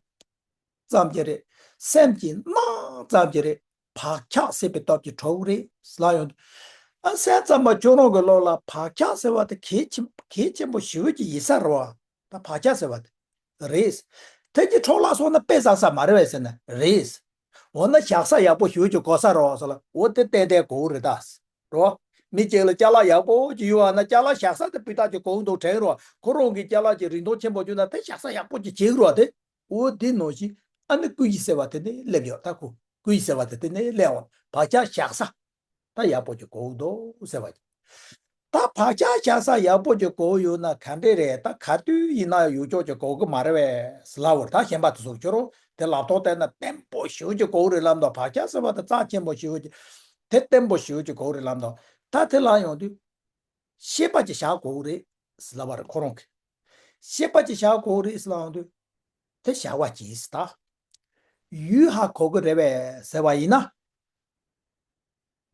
ཙམ་གྱི་རེད། སེམས་ཀྱིས་སྣང་ཙམ་གྱི་རེད། བག་ཆགས་སད་པའི་སྟོབས་ཀྱིས་གྲུབ་རེད་ལབ་ཡོང་དུས། ཨ། སེམས་ཙམ་པ་ཁྱོད་རང་གི་བློ་ལ་བག་ཆགས་ཟེར་བ་དེ་གལ་ཆེན་གལ་ཆེན་པོ་ཞེ་པོ་ཅིག་ཡིན་ས་རེད་བ། ད་བག་ཆགས་ཟེར་བ་དེ་རེད། དེ་གི་འཕྲོ་བརླག་སོང་ན་དཔེ་བཟང་ས་མ་རེད་པས་ཟེར་ན་རེད། འོ་ན་བཞག་ས་ཡག་པོ་ཞེ་པོ་ཅིག་དགོས་ས་རེད་བ་ཟེར་ལ། འོ་དེ་ཏན་ཏན་དགོས་རེད་ད། རེད་བ། མི་གཅིག་ལ་ཅ་ལག་ཡག་པོ་ཅིག་ཡོད་པ་ན་ཅ་ལག་བཞག་ས་དེ་སྤུས་དག་ཅིག་དགོས་འདུག་དྲན་རེད་བ། ཁོ་རང་གི་ཅ་ལག་ཅིག་རིན་ཐང་ཆེན་པོ་བྱུང་ན་དེ་བཞག་ས་ཡག་པོ་ཅིག་བྱེད་རེད་བ། དེ། འོ་དེ་ནང་བཞིན་ཨ་ནི་ཀུན་གཞི་ཟེར་བ་དེ་ནས་སླེབས་ཡོད། ད་ཁོ་ཀུན་གཞི་ཟེར་བ་དེ་དེ་ནས་སླེབས་འོང་། བག་ཆགས་བཞག་ས་ད་ཡག་པོ་ཅིག་དགོས་འདུག་ཟེར་བ་ཅིག་ད་བག་ཆགས་བཞག་ས་ཡག་པོ་ཅིག་དགོས་ཡོད་ན་ག་འདྲས་རེད། ད་ག་དུས་ཡིན་ན་ཡོད་ཅོག་ཅིག་དགོས་གི་མ་རེད་པས་ལབ་པ་རེད། ད་གཞན་པ་དེ་ཚོ་ཁྱོད་རང་དེ་ལབ་ཐོག་བལྟས་ན་བརྟན་པོ་ཞེ་པོ་ཅིག་དགོས་རེད་ལབ་འདུག་བག་ཆགས་ཟེར་བ་དེ་རྩ་ཆེན་པོ་ཞེ་པོ་ཅིག་དེ་བརྟན་པོ་ཞེ་པོ་ཅིག་དགོས་རེད་ལབ་འདུག་ད་དེ་ལབ་ཡོང་དུས། ཤེས་པ་ཅིག་བཞག་དགོས་རེད་ལབ་པ་རེད་ཁོ་རང་གིས། ཤེས་པ་ཅིག་བཞག་དགོས་རེད་ལབ་ཡོང་དུས། དེ་བཞག་པ་གྱིས་ད། ཡུལ་ཧ་གོ་གི་རེད་པས་ཟེར་བ་ཡིན་ན།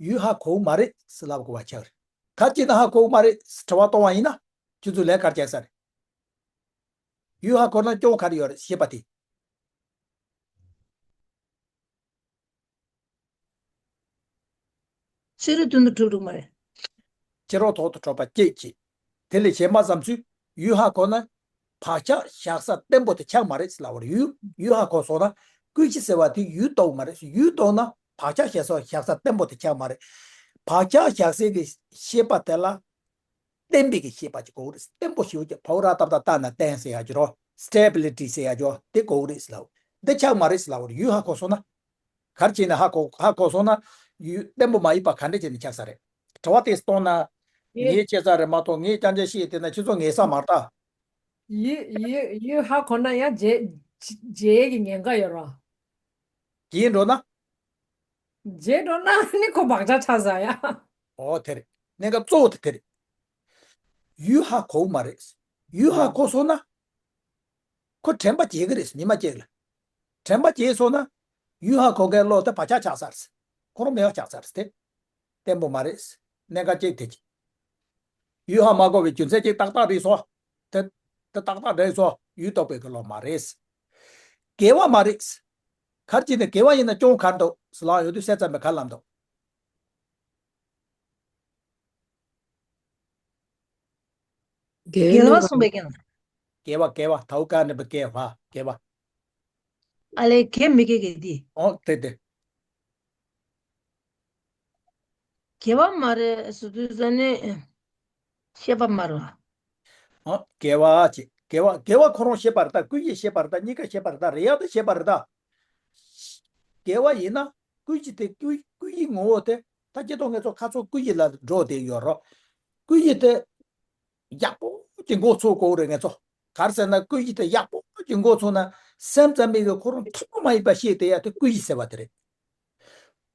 ཡུལ་ཧ་གོ་གི་མ་རེད་ཟེར་ལབ་དགོས་པ་ཆགས་རེད། ག་ཅི་ན་ཧ་གོ་གི་མ་རེད་ཟེར་དྲི་བ་གཏོང་བ་ཡིན་ན། ཁྱོད་ཚོས་ལན་ག་རེ་རྒྱག་ས་རེད། ཡུལ་ཧ་གོ་ན་སྐྱོན་ག་རེ་ཡོད་རེད་ཤེས་པ་དེ། ཕྱི་རོལ་དོན་དུ་གྲུབ་འགྲོ་གི་མ་རེད། ཕྱི་རོལ་ཐོག་ཏུ་གྲུབ་པ་སྐྱེད་ཀྱི། དེ་ལས་གཞན་པ་ཙམ་ཚུལ་ཡུལ་ཧ་གོ་ན། བག་ཆགས་བཞག་ས་བརྟན་པོ་དེ་ཆགས་མ་རེད་ཟེར་ལབ་པ་རེད། ཡུལ་ཡུལ་ཧ་གོ་སོང་ན། ཀུན་གཞི་ཟེར་བ་དེ་ཡུལ་རྟོགས་མ་རེད། ཡུལ་རྟོགས་ན་བག་ཆགས་བཞག་ས་བཞག་ས་བརྟན་པོ་དེ་ཆགས་མ་རེད། བག་ཆགས་བཞག་སའི་གི་ཤེས་པ་དེ་ལ། བརྟན་པའི་གི་ཤེས་པ་ཅིག་དགོས་རེད། བརྟན་པོ་ཞེ་པོ་ཅིག་ཕ་བུ་ར་ཏབ་ཏ་ཏ་ན་བརྟན་ཟེར་ཡ་ཅིག་རོ། སི་ཊེ་བི་ལི་ཊི་ཟེར་ཡ་ཅིག་རོ། དེ་དགོས་རེད་ཟེར་ལབ། འདི་ཆགས་མ་རེད་ཟེར་ལབ་རེད། ཡུལ་ཧ་གོ་སོང་ན། ག་རེ་བྱས་ནས་ཧ་གོ་ཧ་གོ་སོང་ན། ཡུལ་བརྟན་པོ་མ་ཡིན་པ་ག་འདྲ་བྱས་ནས་ཆགས་ས་རེད། དྲི་བ་དེ་གཏོང་ན། ངས་བྱས་ས་རེད་མ་གཏོགས་ངས་རྐྱང་རྐྱང་བཤད་བསྡད་ན་ཁྱེད་ཚོ་ངེས་ས་མ་རེད་ད། ཡུལ་ཡུལ་ཡུལ་ཧ་གོ་ན་ཡང་བརྗེད་བརྗེད་ཀྱི་ཉེན་ཁ་ཡོད་རོ། བརྗེད་འགྲོ་ན། བརྗེད་འགྲོ་ན་ནི་ཁོ་བག་ཆགས་ཆགས་ས་ཡ། ཨོ་དེ་རེད། གནད་འགག་གཙོ་བོ་དེ་དེ་རེད། ཡུལ་ཧ་གོ་གི་མ་རེད། ཡུལ་ཧ་གོ་སོང་ན། ཁོ་དྲན་པ་བརྗེད་ཀྱི་རེད། མི་མ་སྐྱེས་ལ། དྲན་པ་བརྗེད་སོང་ན། ཡུལ་ཧ་གོ་མཁན་བློ་དེ་བག་ཆགས་ཆགས་ཚར། ཁོ་རང་མེད་པ་ཆགས་ཚར་ཏེ། བརྟན་པོ་མ་རེད། གནད་འགག་གཅིག་དེ་གཅིག་ཡུལ་ཧ་མ་གོ་བའི་རྒྱུ་མཚན་གཅིག་ཏག་ཏག་རེད་སོ། དེ་དེ་ཏག་ཏག་རེད་སོ། ཡུལ་རྟོགས་པའི་གི་བློ་མ་རེད། དགེ་བ་མ་རེད། ག་རེ་བྱས་ནས་དགེ་བ་ཡིན་ན་སྐྱོན་ག་རེ་འདུག་ཟེར་ལབ་ཡོང་དུས་སེམས་ཙམ་པས་ག་རེ་ལབ་འདུག་འགལ་བ་གསུངས་པའི་རྐྱེན་ལ། དགེ་བ་དགེ་བ་དའུ་ཀ་ནི་བ་དགེ་བ་དགེ་བ། ཨ་ལས་དགེ་མི་དགེ་གི་དེ། ཨོ་དེ་དེ། དགེ་བ་མ་རེད་ཟེར་དུས་ཙ་ནི། ཤེས་པ་མ་རེད་བ། ཨོ་དགེ་བ་ཅེ་དགེ་བ་དགེ་བ་ཁོ་རང་ཤེས་པ་རེད་ད། ཀུན་གཞི་ཤེས་པ་རེད་ད། གཉིས་ཀ་ཤེས་པ་རེད་ད། རེད་ཡག་ཏུ་ཤེས་པ་རེད་ད། དགེ་བ་ཡིན་ན་ཀུན་གཞི་དེ་ཀུན་ཀུན་གཞི་ངོ་བོ་དེ་ད་སྐྱེ་ཐོག་ངེས་ཚོ་ཁ་ཚོ་ཀུན་གཞི་ལ་འགྲོ་བསྡད་ཡོད་རོ། ཀུན་གཞི་དེ། ཡག་པོ་ཅིག་མགོ་ཚོས་དགོས་རེད་ངེད་ཚོ། ག་རེ་ཟེར་ན་ཀུན་གཞི་དེ་ཡག་པོ་ཅིག་མགོ་ཚོས་ན་སེམས་ཙམ་པའི་གི་ཁོ་རང་ཐོག་མ་ཡིན་པ་ཤེས་དེ་ཡ་དེ་ཀུན་གཞི་ཟེར་བ་དེ་རེད།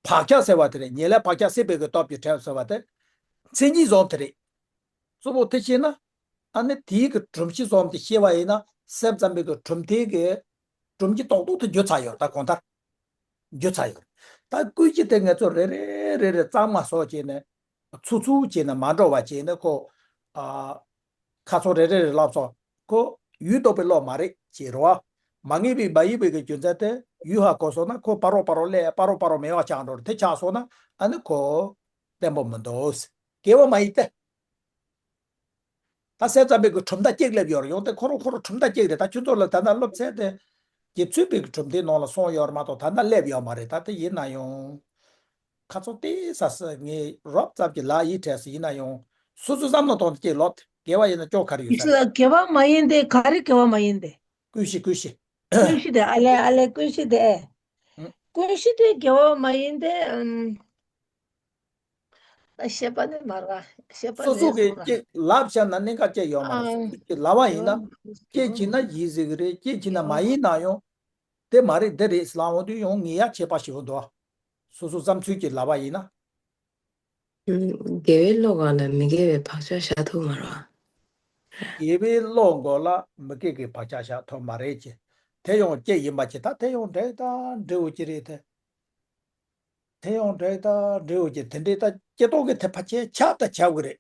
བག་ཆགས་ཟེར་བ་དེ་རེད། ཉེར་ལེན་བག་ཆགས་སྲིད་པའི་གི་སྟོབས་ཀྱིས་བྲལ་ཟེར་བ་དེ། མཚན་ཉིད་བཟུང་དེ་རེད། གཙོ་བོ་དེ་ཤེས་ན་ཨ་ནི་དེའི་གི་སྒྲོམ་གཞི་བཟུང་དེ་ཤེས་པ་ཡིན་ན་སེམས་ཙམ་པའི་གི་གྲུབ་མཐའི་གི་སྒྲོམ་གཞི་རྡོག་རྡོག་དེ་འཇོག་ཚར་ཡོད་ད་གང་ལྟར། འགྱུར་ཚར་ཡོད། ད་ཀུན་གཞི་དེ་ངེད་ཚོ་རེ་རེ་རེ་རེ་གཙང་མ་བཟོ་བྱས་ནས་ཚུར་ཚུར་བྱས་ནས་མ་འགྲོ་བ་བྱས་ནས་ཁོ། ཨ། ཁ་ཚོ་རེ་རེ་རེ་ལབ་སོང་། ཁོ་ཡུལ་རྟོགས་པའི་བློ་མ་རེད་ཅེས་རོ། མ་ངེས་པའི་མ་ཡིན་པའི་གི་རྒྱུ་མཚན་དེ་ཡུལ་ཧ་གོ་སོང་ན་ཁོ་ཕ་རོལ་ཕ་རོལ་ལས་ཕ་རོལ་ཕ་རོལ་མེད་པ་ཆགས་འགྲོ་རེད། དེ་ཆགས་སོང་ན་ཨ་ནི་ཁོ་བརྟན་པོ་མི་འདུག་དགེ་བ་མ་ཡིན་ཏེ། ད་སེམས་ཙམ་པའི་གི་གྲུབ་མཐའ་གཅིག་སླེབས་ཡོད་རེད། ཡོང་དེ་ཁོ་རང་ཁོ་རང་གྲུབ་མཐའ་གཅིག་རེད། ད་ཁྱོད་ཚོ་ལ་ད་ལྟ་སློབ་ཚན་དེ་རྗེ་བཙུན་པའི་གི་གྲུབ་མཐའི་ནང་ལ་སོང་ཡོད་རེད་མ་གཏོགས་ད་ལྟ་སླེབས་ཡོད་མ་རེད། ད་དེ་ཡིན་ན་ཡང་ཁ་ཚོ་ཏེ་ས་ས་ངས་རོབ་ཙམ་གྱི་ལག་ཡིད་བྲལ་སི་ཡིན་ན་ཡང་སོ་སོ་བསམ་བློ་གཏོང་དེ་གཅིག་ལོབ་དགེ་བ་ཡིན་ན་ཅོག་ག་རེ་ཡོད་ས་རེད། དགེ་བ་མ་ཡིན་ཏེ་ག་རེ་དགེ་བ་མ་ཡིན་ཏེ། ཀུན་གཞི་ཀུན་གཞི། ཀུན་གཞི་དེ་ཨ་ལས་ཨ་ལས་ཀུན་གཞི་དེ། ཀུན་གཞི་དེ་དགེ་བ་མ་ཡིན་ཏེ། ཨམ། ཤེས་པ་ནི་མ་རེད། ཤེས་པ་སོ་སོ་རེད་གིས་གསུངས་ཅིག་ལབ་བཞག་ན་གནད་འགག་ཅིག་ཡོད་མ་རེད། ཨ། སོ་སོ་གིས་ལབ་པ་ཡིན་ན་ཡོད། ཅིག་བྱས་ན་ཡིན་ཟེར་གི་རེད། ཅིག་བྱས་ན་མ་ཡིན་ན་ཡང་དེ་མ་རེད་འདི་རེད་ལབ་འོང་དུས་ཡང་ངེས་ཡག་ཆད་པ་ཞིག་འོང་འདུག་སོ་སོ་བསམ་ཚུལ་གྱིས་ལབ་པ་ཡིན་ན། ཨུམ། དགེ་བའི་བློ་སྒང་ལ་མི་དགེ་བའི་བག་ཆགས་བཞག་ཐུབ་མ་རེད། དགེ་བའི་བློ་སྒང་ལ་མི་དགེ་གི་བག་ཆགས་བཞག་ཐུབ་མ་རེད་ཅེས། དེ་ཡང་ཅིག་ཡིན་པ་ཅིག་ད་དེ་ཡང་འགྲིག་ད་འགྲིག་འོ་ཅི་རེད་དེ། དེ་ཡང་འགྲིག་ད་འགྲིག་འོ་ཅི་དེ་འདྲའི་ད་སྐྱེ་སྟོབས་ཀྱི་དེ་ཕལ་ཆེར་ཆགས་ད་ཆགས་གི་རེད།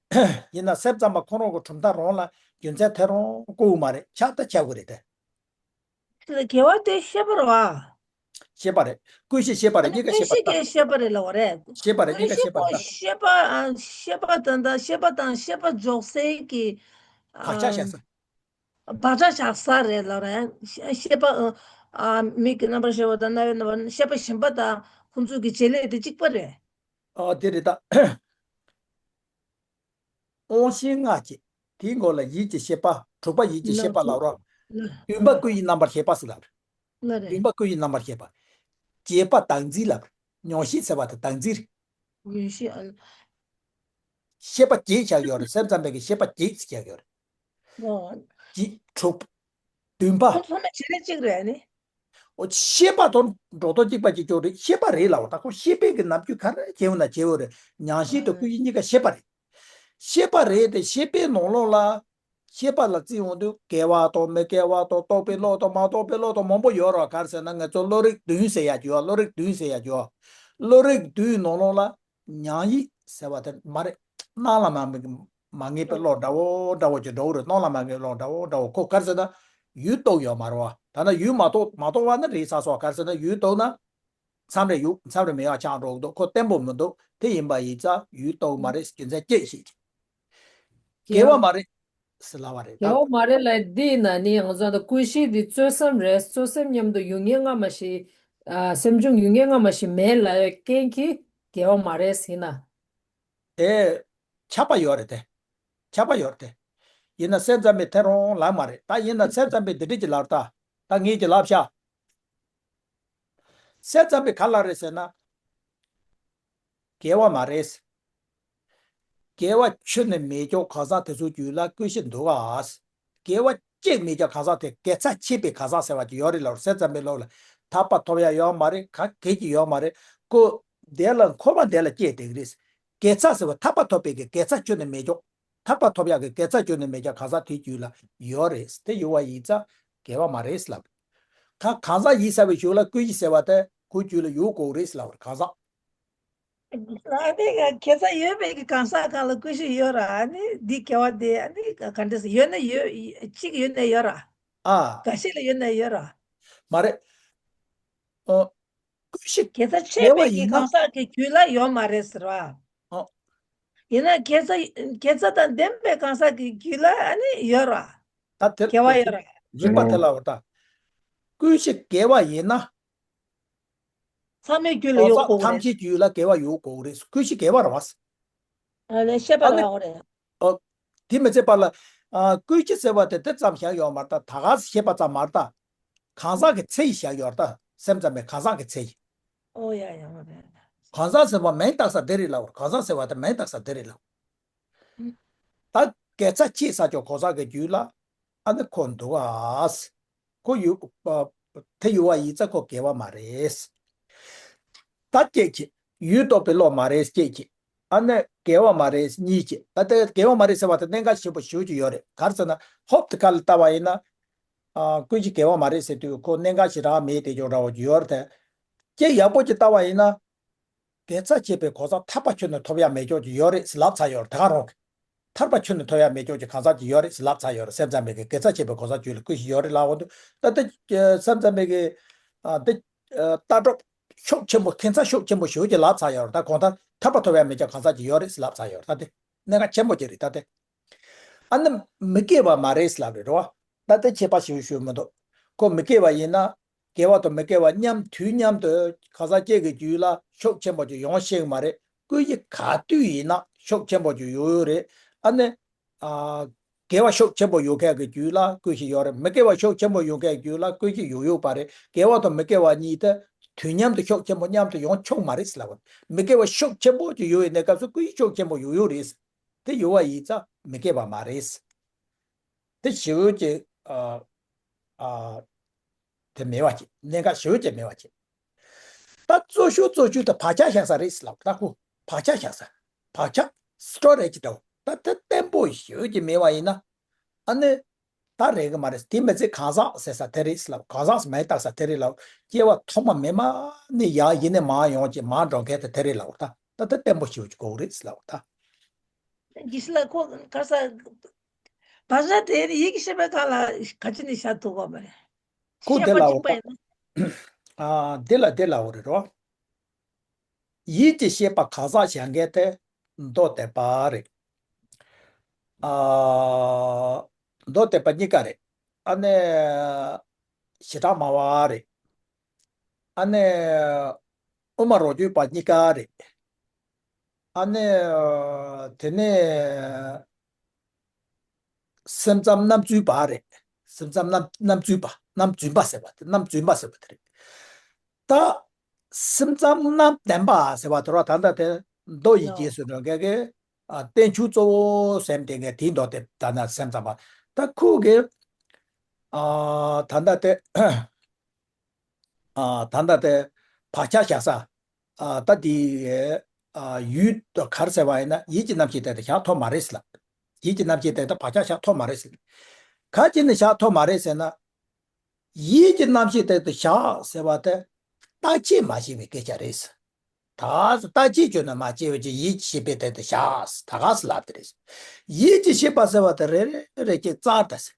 ཡིན་ན་སེམས་ཙམ་པ་ཁོ་རང་གི་གྲུབ་མཐའ་རང་ལ་རྒྱུ་མཚན་དེ་རང་བཀོད་མ་རེད། ཆགས་ད་ཆགས་གི་རེད་དེ། དེ་ལ་དགེ་བ་དེ་ཤེས་པ་རེད་བ། ཤེས་པ་རེད། ཀུན་གཞི་ཤེས་པ་རེད། ཨ་ནི་གཉིས་ཀ་ཀུན་ཤེས་པ་གཤིས་རེད་ད། ཀྱི་ཤེས་པ་རེད་ལབ་པ་རེད། ཤེས་པ་རེད། ཀུན་གཉིས་ཀ་གཤིས་ཤེས་པ་པོ་རེད་ད། ཤེས་པ་ཨ་ཤེས་པ་དང་ད་ཤེས་པ་དང་ཤེས་པ་འཇོག་སའི་གི། བག་ཆགས་བཞག་ས། བག་ཆགས་བཞག་ས་རེད་ལབ་རེད། ཤེས་པ་ཨ་མིག་གི་རྣམ་པར་ཤེས་པ་དང་རྣ་བའི་རྣམ་པར་ཤེས་པ་གཞན་པ་དང་ཁོང་ཚོ་གི་བྱེད་ལས་དེ་གཅིག་པ་རེད། ཨ་དེ་རེད་ད། དབང་ཤེས་ལྔ་བྱས། དེའི་མགོ་ལ་ཡིད་ཀྱི་ཤེས་པ། དྲུག་པ་ཡིད་ཀྱི་ཤེས་པ་ལབ་རོ། ལ། བདུན་པ་ཀུན་གཞི་རྣམ་པར་ཤེས་པ་ཟེར་ལབ་རེད། ལ་རེད། བདུན་པ་ཀུན་གཞི་རྣམ་པར་ཤེས་པ། བརྒྱད་པ་བདག་འཛིན་ལབ་རེད། མྱོང་ཤེས་ཟེར་བ་དེ་བདག་འཛིན་རེད། ཡོད་ཤེས་ཨ། ཤེས་པ་བརྒྱད་བཞག་ཡོད་རེད། སེམས་ཙམ་པའི་གི་ཤེས་པ་བརྒྱད་ཟེར་བཞག་ཡོད་རེད། ཨོ། བརྒྱད་དྲུག་བདུན་པ། ཁོ་ཚང་མ་བྱེད་ལས་གཅིག་རེད་ནི། ཨོ་ཤེས་པ་དང་འགྲོ་ལྡོག་གཅིག་པ་གཅིག་ཀྱང་རེད། ཤེས་པ་རེད་ལབ་པ་ད་ཁོ་ཤེས་པའི་གི་ནམ་རྒྱུན་ག་རེ་བྱེད་འོ་ན་བྱེད་འོ་རེད། མྱང་ཤེས་དང་ཀུན་གཞི་གཉིས་ཀ་ཤེས་པ་རེད། ཤེས་པ་རེད་དེ་ཤེས་པའི་ནང་ལོགས་ལ། ཤེས་པ་ལ་བརྩི་འོང་དུས་དགེ་བ་དང་མི་དགེ་བ་དང་རྟོགས་པའི་བློ་དང་མ་རྟོགས་པའི་བློ་དང་མང་པོ་ཡོད་རེད། ག་རེ་ཟེར་ན་ང་ཚོ་བློ་རིག་བདུན་ཟེར་ཡ་ཅིག་ཡོད། བློ་རིག་བདུན་ཟེར་ཡ་ཅིག་ཡོད། བློ་རིག་བདུན་ནང་ལོགས་ལ། མྱང་ཡིད་ཟེར་བ་དེ་མ་རེད། སྣང་ལ་མ་མ་ངེས་པའི་བློ་འདྲ་བོ་འདྲ་བོ་ཅིག་འགྲོ་གི་རེད། སྣང་ལ་མ་ངེས་བློ་འདྲ་བོ་འདྲ་བོ་ཁོ་ག་རེ་ཟེར་ན། ཡུལ་རྟོགས་ཡོད་མ་རེད་བ། ད་ནི་ཡུལ་མ་རྟོགས་མ་རྟོགས་པ་ནི་རེད་ས་སོ། ག་རེ་ཟེར་ན་ཡུལ་རྟོགས་ན། མཚམས་རེ་ཡོད་མཚམས་རེ་མེད་པ་ཆགས་འགྲོ་གི་འདུག་ཁོ་བརྟན་པོ་མི་འདུག་དེ་ཡིན་པ་ཡིན་ཙང་ཡུལ་རྟོགས་མ་རེད། རྒྱུ་མཚན་ཅི་ཞིག་དགེ་བ་མ་རེད་ཟེར་ལབ་པ་རེད་ད། དགེ་བ་མ་རེད་ལབ་འདི་ཡིན་ན་ནི་ང་ཚོ་ད་ཀུན་ཤེས་འདི་རྩོལ་སེམས་རེད། རྩོལ་སེམས་མཉམ་དུ་ཡུལ་ངེས་སྔ་མ་ཞིག་ཨ་སེམས་བྱུང་ཡུལ་ངེས་སྔ་མ་ཞིག་མེད་ལབ་ཡ་རྐྱེན་གྱིས་དགེ་བ་མ་རེད་ཟེར་ན། དེ་ཁྱབ་པ་ཡོད་རེད་དེ། ཁྱབ་པ་ཡོད་རེད་དེ། ཡིན་ན་སེམས་ཙམ་པས་དེ་རང་ལབ་མ་རེད། ད་ཡིན་ན་སེམས་ཙམ་པས་འདི་འདྲ་ཅིག་ལབ་ད། ད་ངས་ཅིག་ལབ་ཤག་སེམས་ཙམ་པས་ག་ལབ་རེད་ཟེར་ན། དགེ་བ་མ་རེད། དགེ་བ་ཁྱོན་ནས་མེད་ཀྱང་གང་ཟག་དེ་ཚོའི་རྒྱུད་ལ་ཀུན་ཤེས་འདུག་ག་དགེ་བ་གཅིག་མེད་ཀྱང་གང་ཟག་དེ་དགེ་རྩ་ཆེ་བའི་གང་ཟག་ཟེར་བ་ཅིག་ཡོད་རེད་ལབ། སེམས་ཙམ་པའི་བློ་ལ་ཐར་པ་ཐོབ་ཡ་ཡོད་མ་རེད། ག་གེ་ཅིག་ཡོད་མ་རེད། ཁོ་དེ་ལ་འཁོར་བ་དེ་ལ་སྐྱེས་བསྡད་ཀྱི་རེད། དགེ་རྩ་ཟེར་བ་ཐར་པ་ཐོབ་པའི་གི་དགེ་རྩ་ཁྱོན་ནས་མེད་ཀྱང་། ཐར་པ་ཐོབ་ཡག་གི་དགེ་རྩ་ཁྱོན་ནས་མེད་ཀྱང་གང་ཟག་དེའི་རྒྱུད་ལ་ཡོད་རེད། དེ་ཡོད་པ་ཡིན་ཙང་དགེ་བ་མ་རེད་ལབ། གང་གང་ཟག་ཡིན་ཟེར་བའི་གཞུག་ལ་ཀུན་གཞི་ཟེར་བ་དེ་ཁོའི་རྒྱུད་ལ་ཡོད་དགོས་རེད་ལབ་པ་རེད། གང་ཟག་ཨ་ནི་དགེ་རྩ་ཡོད་པའི་གི་གང་ཟག་གང་ལ་ཀུན་གཞི་ཡོད་ར། ཨ་ནི་འདི་དགེ་བ་དེ་ཨ་ནི་ག་འདྲ་ཟེར་ཡོད་ན་ཡོད། གཅིག་ཡོད་ན་ཡོད་ར། ཨ། འགའ་ཤས་ལ་ཡོད་ན་ཡོད་ར། མ་རེད། ཨོ། ཀུན་གཞི་དགེ་རྩ་ཆེ་བའི་གི་གང་ཟག་གི་རྒྱུད་ལ་ཡོད་མ་རེད་ཟེར་བ། ཨོ། ཡིན་ན་དགེ་རྩ་དགེ་རྩ་དང་ལྡན་པའི་གང་ཟག་གི་རྒྱུད་ལ་ཨ་ནི་ཡོད་ར། ད་དེ་དགེ་བ་ཡོད་ར། རིགས་པ་དེ་ལ་འོ་ད། ཀུན་གཞི་དགེ་བ་ཡིན་ན། ཚང་མའི་རྒྱུད་ལ་ཡོད་དགོས་རེད། ཐམས་ཅད་རྒྱུད་ལ་དགེ་བ་ཡོད་དགོས་རེད། ཀུན་གཞི་དགེ་བ་རེད་བ། ཨ་ལས་བཤད་པ་ཨ་ནི་རེད་བ་རེད། ཨོ། དེ་མི་ཚད་པ་ལ། ཨ། ཀུན་གཞི་ཟེར་བ་དེ་དེ་ཙམ་བཞག་ཡོད་མ་རེད་ད། ད་ག་ཟེ་བཤད་པ་ཙམ་མ་རེད་ད། གང་ཟག་གི་མཚན་ཡིན་བཞག་ཡོད་རེད་ད། སེམས་ཙམ་པའི་གང་ཟག་གི་མཚན་ཡིན། ཨོ་ཡ་ཡ་ཨོ་རེད། གང་ཟག་ཟེར་བ་མིང་བཏགས་ས་དེ་རེད་ལབ། གང་ཟག་ཟེར་བ་དེ་མིང་བཏགས་ས་དེ་རེད་ལབ། ཨུ། ད་དགེ་རྩ་ཆེ་ས་ཅོག་གང་ཟག་གི་རྒྱུད་ལ་ཨ་ནི་ཁོ་འདུག་ཨ། ཁོ་ཡོད། ཨ། དེ་ཡོད་པ་ཡིན་ཙང་ཁོ་དགེ་བ་མ་རེད། ད་སྐད་ཅིག་ཡུལ་རྟོགས་པའི་བློ་མ་རེད་སྐད་ཅིག་ཨ་ནི་དགེ་བ་མ་རེད་གཉིས་ཀྱི། ད་ལྟ་དགེ་བ་མ་རེད་ཟེར་བ་དེ་གནད་འགག་ཆེན་པོ་ཞེ་པོ་ཅིག་ཡོད་རེད། ག་རེ་ཟེར་ན་ཧོབ་ཏེ་ཁ་ལ་བལྟ་བ་ཡིན་ན། ཨ། ཀུན་གཞི་དགེ་བ་མ་རེད་ཟེར་དུས་ཁོ་གནད་འགག་ཞེ་དྲག་མེད་དེ་ཅོག་འདྲ་བོ་ཅིག་ཡོད་རེད་དེ། ཀྱེ་ཡག་པོ་ཅིག་བལྟ་བ་ཡིན་ན། དགེ་རྩ་ཆེ་བའི་གང་ཟག་ཐར་པ་ཁྱོན་ནས་ཐོབ་ཡ་མེད་ཅོག་ཅིག་ཡོད་རེད་ཟེར་ལབ་ཚར་ཡོད་རེད་ད་ག་རང་གི། ཐར་པ་ཁྱོན་ནས་ཐོབ་ཡ་མེད་ཅོག་ཅིག་གང་ཟག་ཅིག་ཡོད་རེད་ཟེར་ལབ་ཚར་ཡོད་རེད། སེམས་ཙམ་པའི་གི་དགེ་རྩ་ཆེ་བའི་གང་ཟག་རྒྱུད་ལ་ཀུན་གཞི་ཡོད་རེད་ལབ་འོང་དུས་ད་ལྟ་སེམས་ཙམ་པའི་གི། ཨ། འདི། ཨ། ལྟ་གྲུབ་ཤུགས་ཆེན་པོ་ཁྱད་མཚར་ཤུགས་ཆེན་པོ་ཞེ་པོ་ཅིག་ལབ་ཚར་ཡོད་རེད། ད་གང་ལྟར་ཐར་པ་ཐོབ་ཡ་མེད་ཅོག་གང་ཟག་ཅིག་ཡོད་རེད་ཟེར་ལབ་ཚར་ཡོད་རེད། ད་དེ་གནད་འགག་ཆེན་པོ་ཅིག་རེད་ད་དེ། ཨ་ནི་མི་དགེ་བ་མ་རེད་ཟེར་ལབ་རེད་རོ། ད་ལྟ་ཁྱད་པར་ཞིག་ཞུ་མི་འདུག་ཁོ་མི་དགེ་བ་ཡིན་ན། དགེ་བ་དང་མི་དགེ་བ་མཉམ་དུས་མཉམ་དུ་གང་ཟག་ཅིག་གི་རྒྱུད་ལ་ཤུགས་ཆེན་པོ་ཅིག་ཡོང་ཤེས་ཀྱི་མ་རེད། ཀུན་གཞི་ག་དུས་ཡིན་ན་ཤུགས་ཆེན་པོ་ཅིག་ཡོད་ཡོད་རེད། ཨ་ནི། ཨ། དགེ་བ་ཤུགས་ཆེན་པོ་ཡོད་མཁན་གྱི་རྒྱུད་ལ་ཀུན་གཞི་ཡོད་རེད། མི་དགེ་བ་ཤུགས་ཆེན་པོ་ཡོད་མཁན་གྱི་རྒྱུད་ལ་ཀུན་གཞི་ཡོད་ཡོད་པ་རེད། དགེ་བ་དང་མི་དགེ་བ་གཉིས་དེ་དུས་མཉམ་དུ་ཤུགས་ཆེན་པོ་མཉམ་དུ་ཡོང་ཆོག་མ་རེད་ཟེར་ལབ་པ་རེད། མི་དགེ་བ་ཤུགས་ཆེན་པོ་ཅིག་ཡོད་ཡོད་གནས་སྐབས་སུ་ཀུན་གཞི་ཤུགས་ཆེན་པོ་ཡོད་ཡོད་རེད། དེ་ཡོད་པ་ཡིན་ཙང་མི་དགེ་བ་མ་རེད། དེ་ཞེ་པོ་ཅིག་ཨ། ཨ། དེ་མེད་པ་ཅིག་གནད་འགག་ཞེ་པོ་ཅིག་མེད་པ་ཅིག་ད་གཙོ་ཤོས་གཙོ་ཤོས་དེ་བག་ཆགས་བཞག་ས་རེད་ཟེར་ལབ། ད་ཁོ་བག་ཆགས་བཞག་ས། བག་ཆགས་སི་ཊོ་རེ་ཇི་འདྲ་བོ། ད་དེ་བརྟན་པོ་ཞེ་པོ་ཅིག་མེད་པ་ཡིན་ན། ཨ་ནི། ད་རེད་གི་མ་རེད། དེ་མི་ཚེ་གང་ཟག་ཟེར་ས་དེ་རེད་ཟེར་ལབ། གང་ཟག་མིང་བཏགས་ས་དེ་རེད་ལབ། སྐྱེ་བ་ཐོག་མ་མེད་མ་ནས་ཡང་ཡིན་ནས་མར་ཡོང་ཅིག་མར་འགྲོ་མཁན་དེ་དེ་རེད་ལབ། ད་ད་དེ་བརྟན་པོ་ཞེ་པོ་ཅིག་དགོས་རེད་ཟེར་ལབ་ད། ཇི་ལ་ཁོ་ག་ས། བག་ཆགས་དེ་ཡིད་ཀྱི་ཤེས་པའི་སྒང་ལ་ག་ཅི་ནས་བཞག་ཐུབ་གོ་མ་རེད། ཁོ་དེ་ཤེས་པ་ལའོ། གཅིག་པ་ཡིན་ན། ཨ། དེ་ལ་དེ་ལའོ་རེད་རོ། ཡིད་ཀྱི་ཤེས་པ་གང་ཟག་གཞན་གྱི་དེ་མདོ་སྡེ་པ་རེད། ཨ། མདོ་སྡེ་པ་གཉིས་ཀ་རེད། ཨ་ནི། བྱེ་བྲག་སྨྲ་བ་རེད། ཨ་ནི། དབུ་མ་རང་རྒྱུད་པ་གཉིས་ཀ་རེད། ཨ་ནི། དེ་ནས། སེམས་ཙམ་རྣམ་རྫུན་པ་རེད། སེམས་ཙམ་རྣམ་རྣམ་རྫུན་པ། རྣམ་རྫུན་པ་ཟེར་བ་དེ། རྣམ་རྫུན་པ་ཟེར་བ་དེ་རེད། ད། སེམས་ཙམ་རྣམ་བདེན་པ་ཟེར་བ་དེ་རོ། ད་ལྟ་དེ་མདོ་ཡི་རྗེས་སུ་འགྲོ་མཁན་གྱི། ཨ། བསྟན་བཅོས་གཙོ་བོ་ཟེར་དེ་ངས་དེའི་མདོ་དེ་ད་ན་སེམས་ཙམ་པ། ད་ཁོ་གི། ཨ། ད་ལྟ་དེ། ཨ། ད་ལྟ་དེ་བག་ཆགས་བཞག་ས། ཨ། ད་དེ། ཨ། ཡུལ་དུ་ག་རེ་ཟེར་བ་ཡིན་ན་ཡིད་ཀྱི་རྣམ་ཤེས་དེ་དེ་བཞག་ཐུབ་མ་རེད་ཟེར་ལབ། ཡིད་ཀྱི་རྣམ་ཤེས་དེ་དེ་བག་ཆགས་བཞག་ཐུབ་མ་རེད་ཟེར། ག་ཅི་ནས་བཞག་ཐུབ་མ་རེད་ཟེར་ན། ཡིད་ཀྱི་རྣམ་ཤེས་དེ་དེ་བཞག་ཟེར་བ་དེ་བརྟག་དཔྱད་མ་བྱས་པའི་སྐད་ཆ་རེད་ཟེར། ད་བརྟག་དཔྱད་བྱས་ན་མ་བྱས་པའི་ཅིག་ཡིད་ཀྱི་ཤེས་པའི་དེ་དེ་བཞག་ཟེར། ད་ག་ཟེ་ལབ་དེ་རེད་ཟེར། ཡིད་ཀྱི་ཤེས་པ་ཟེར་བ་དེ་རེ་རེ་རེ་ཅིག་བཙལ་ད་ཟེར།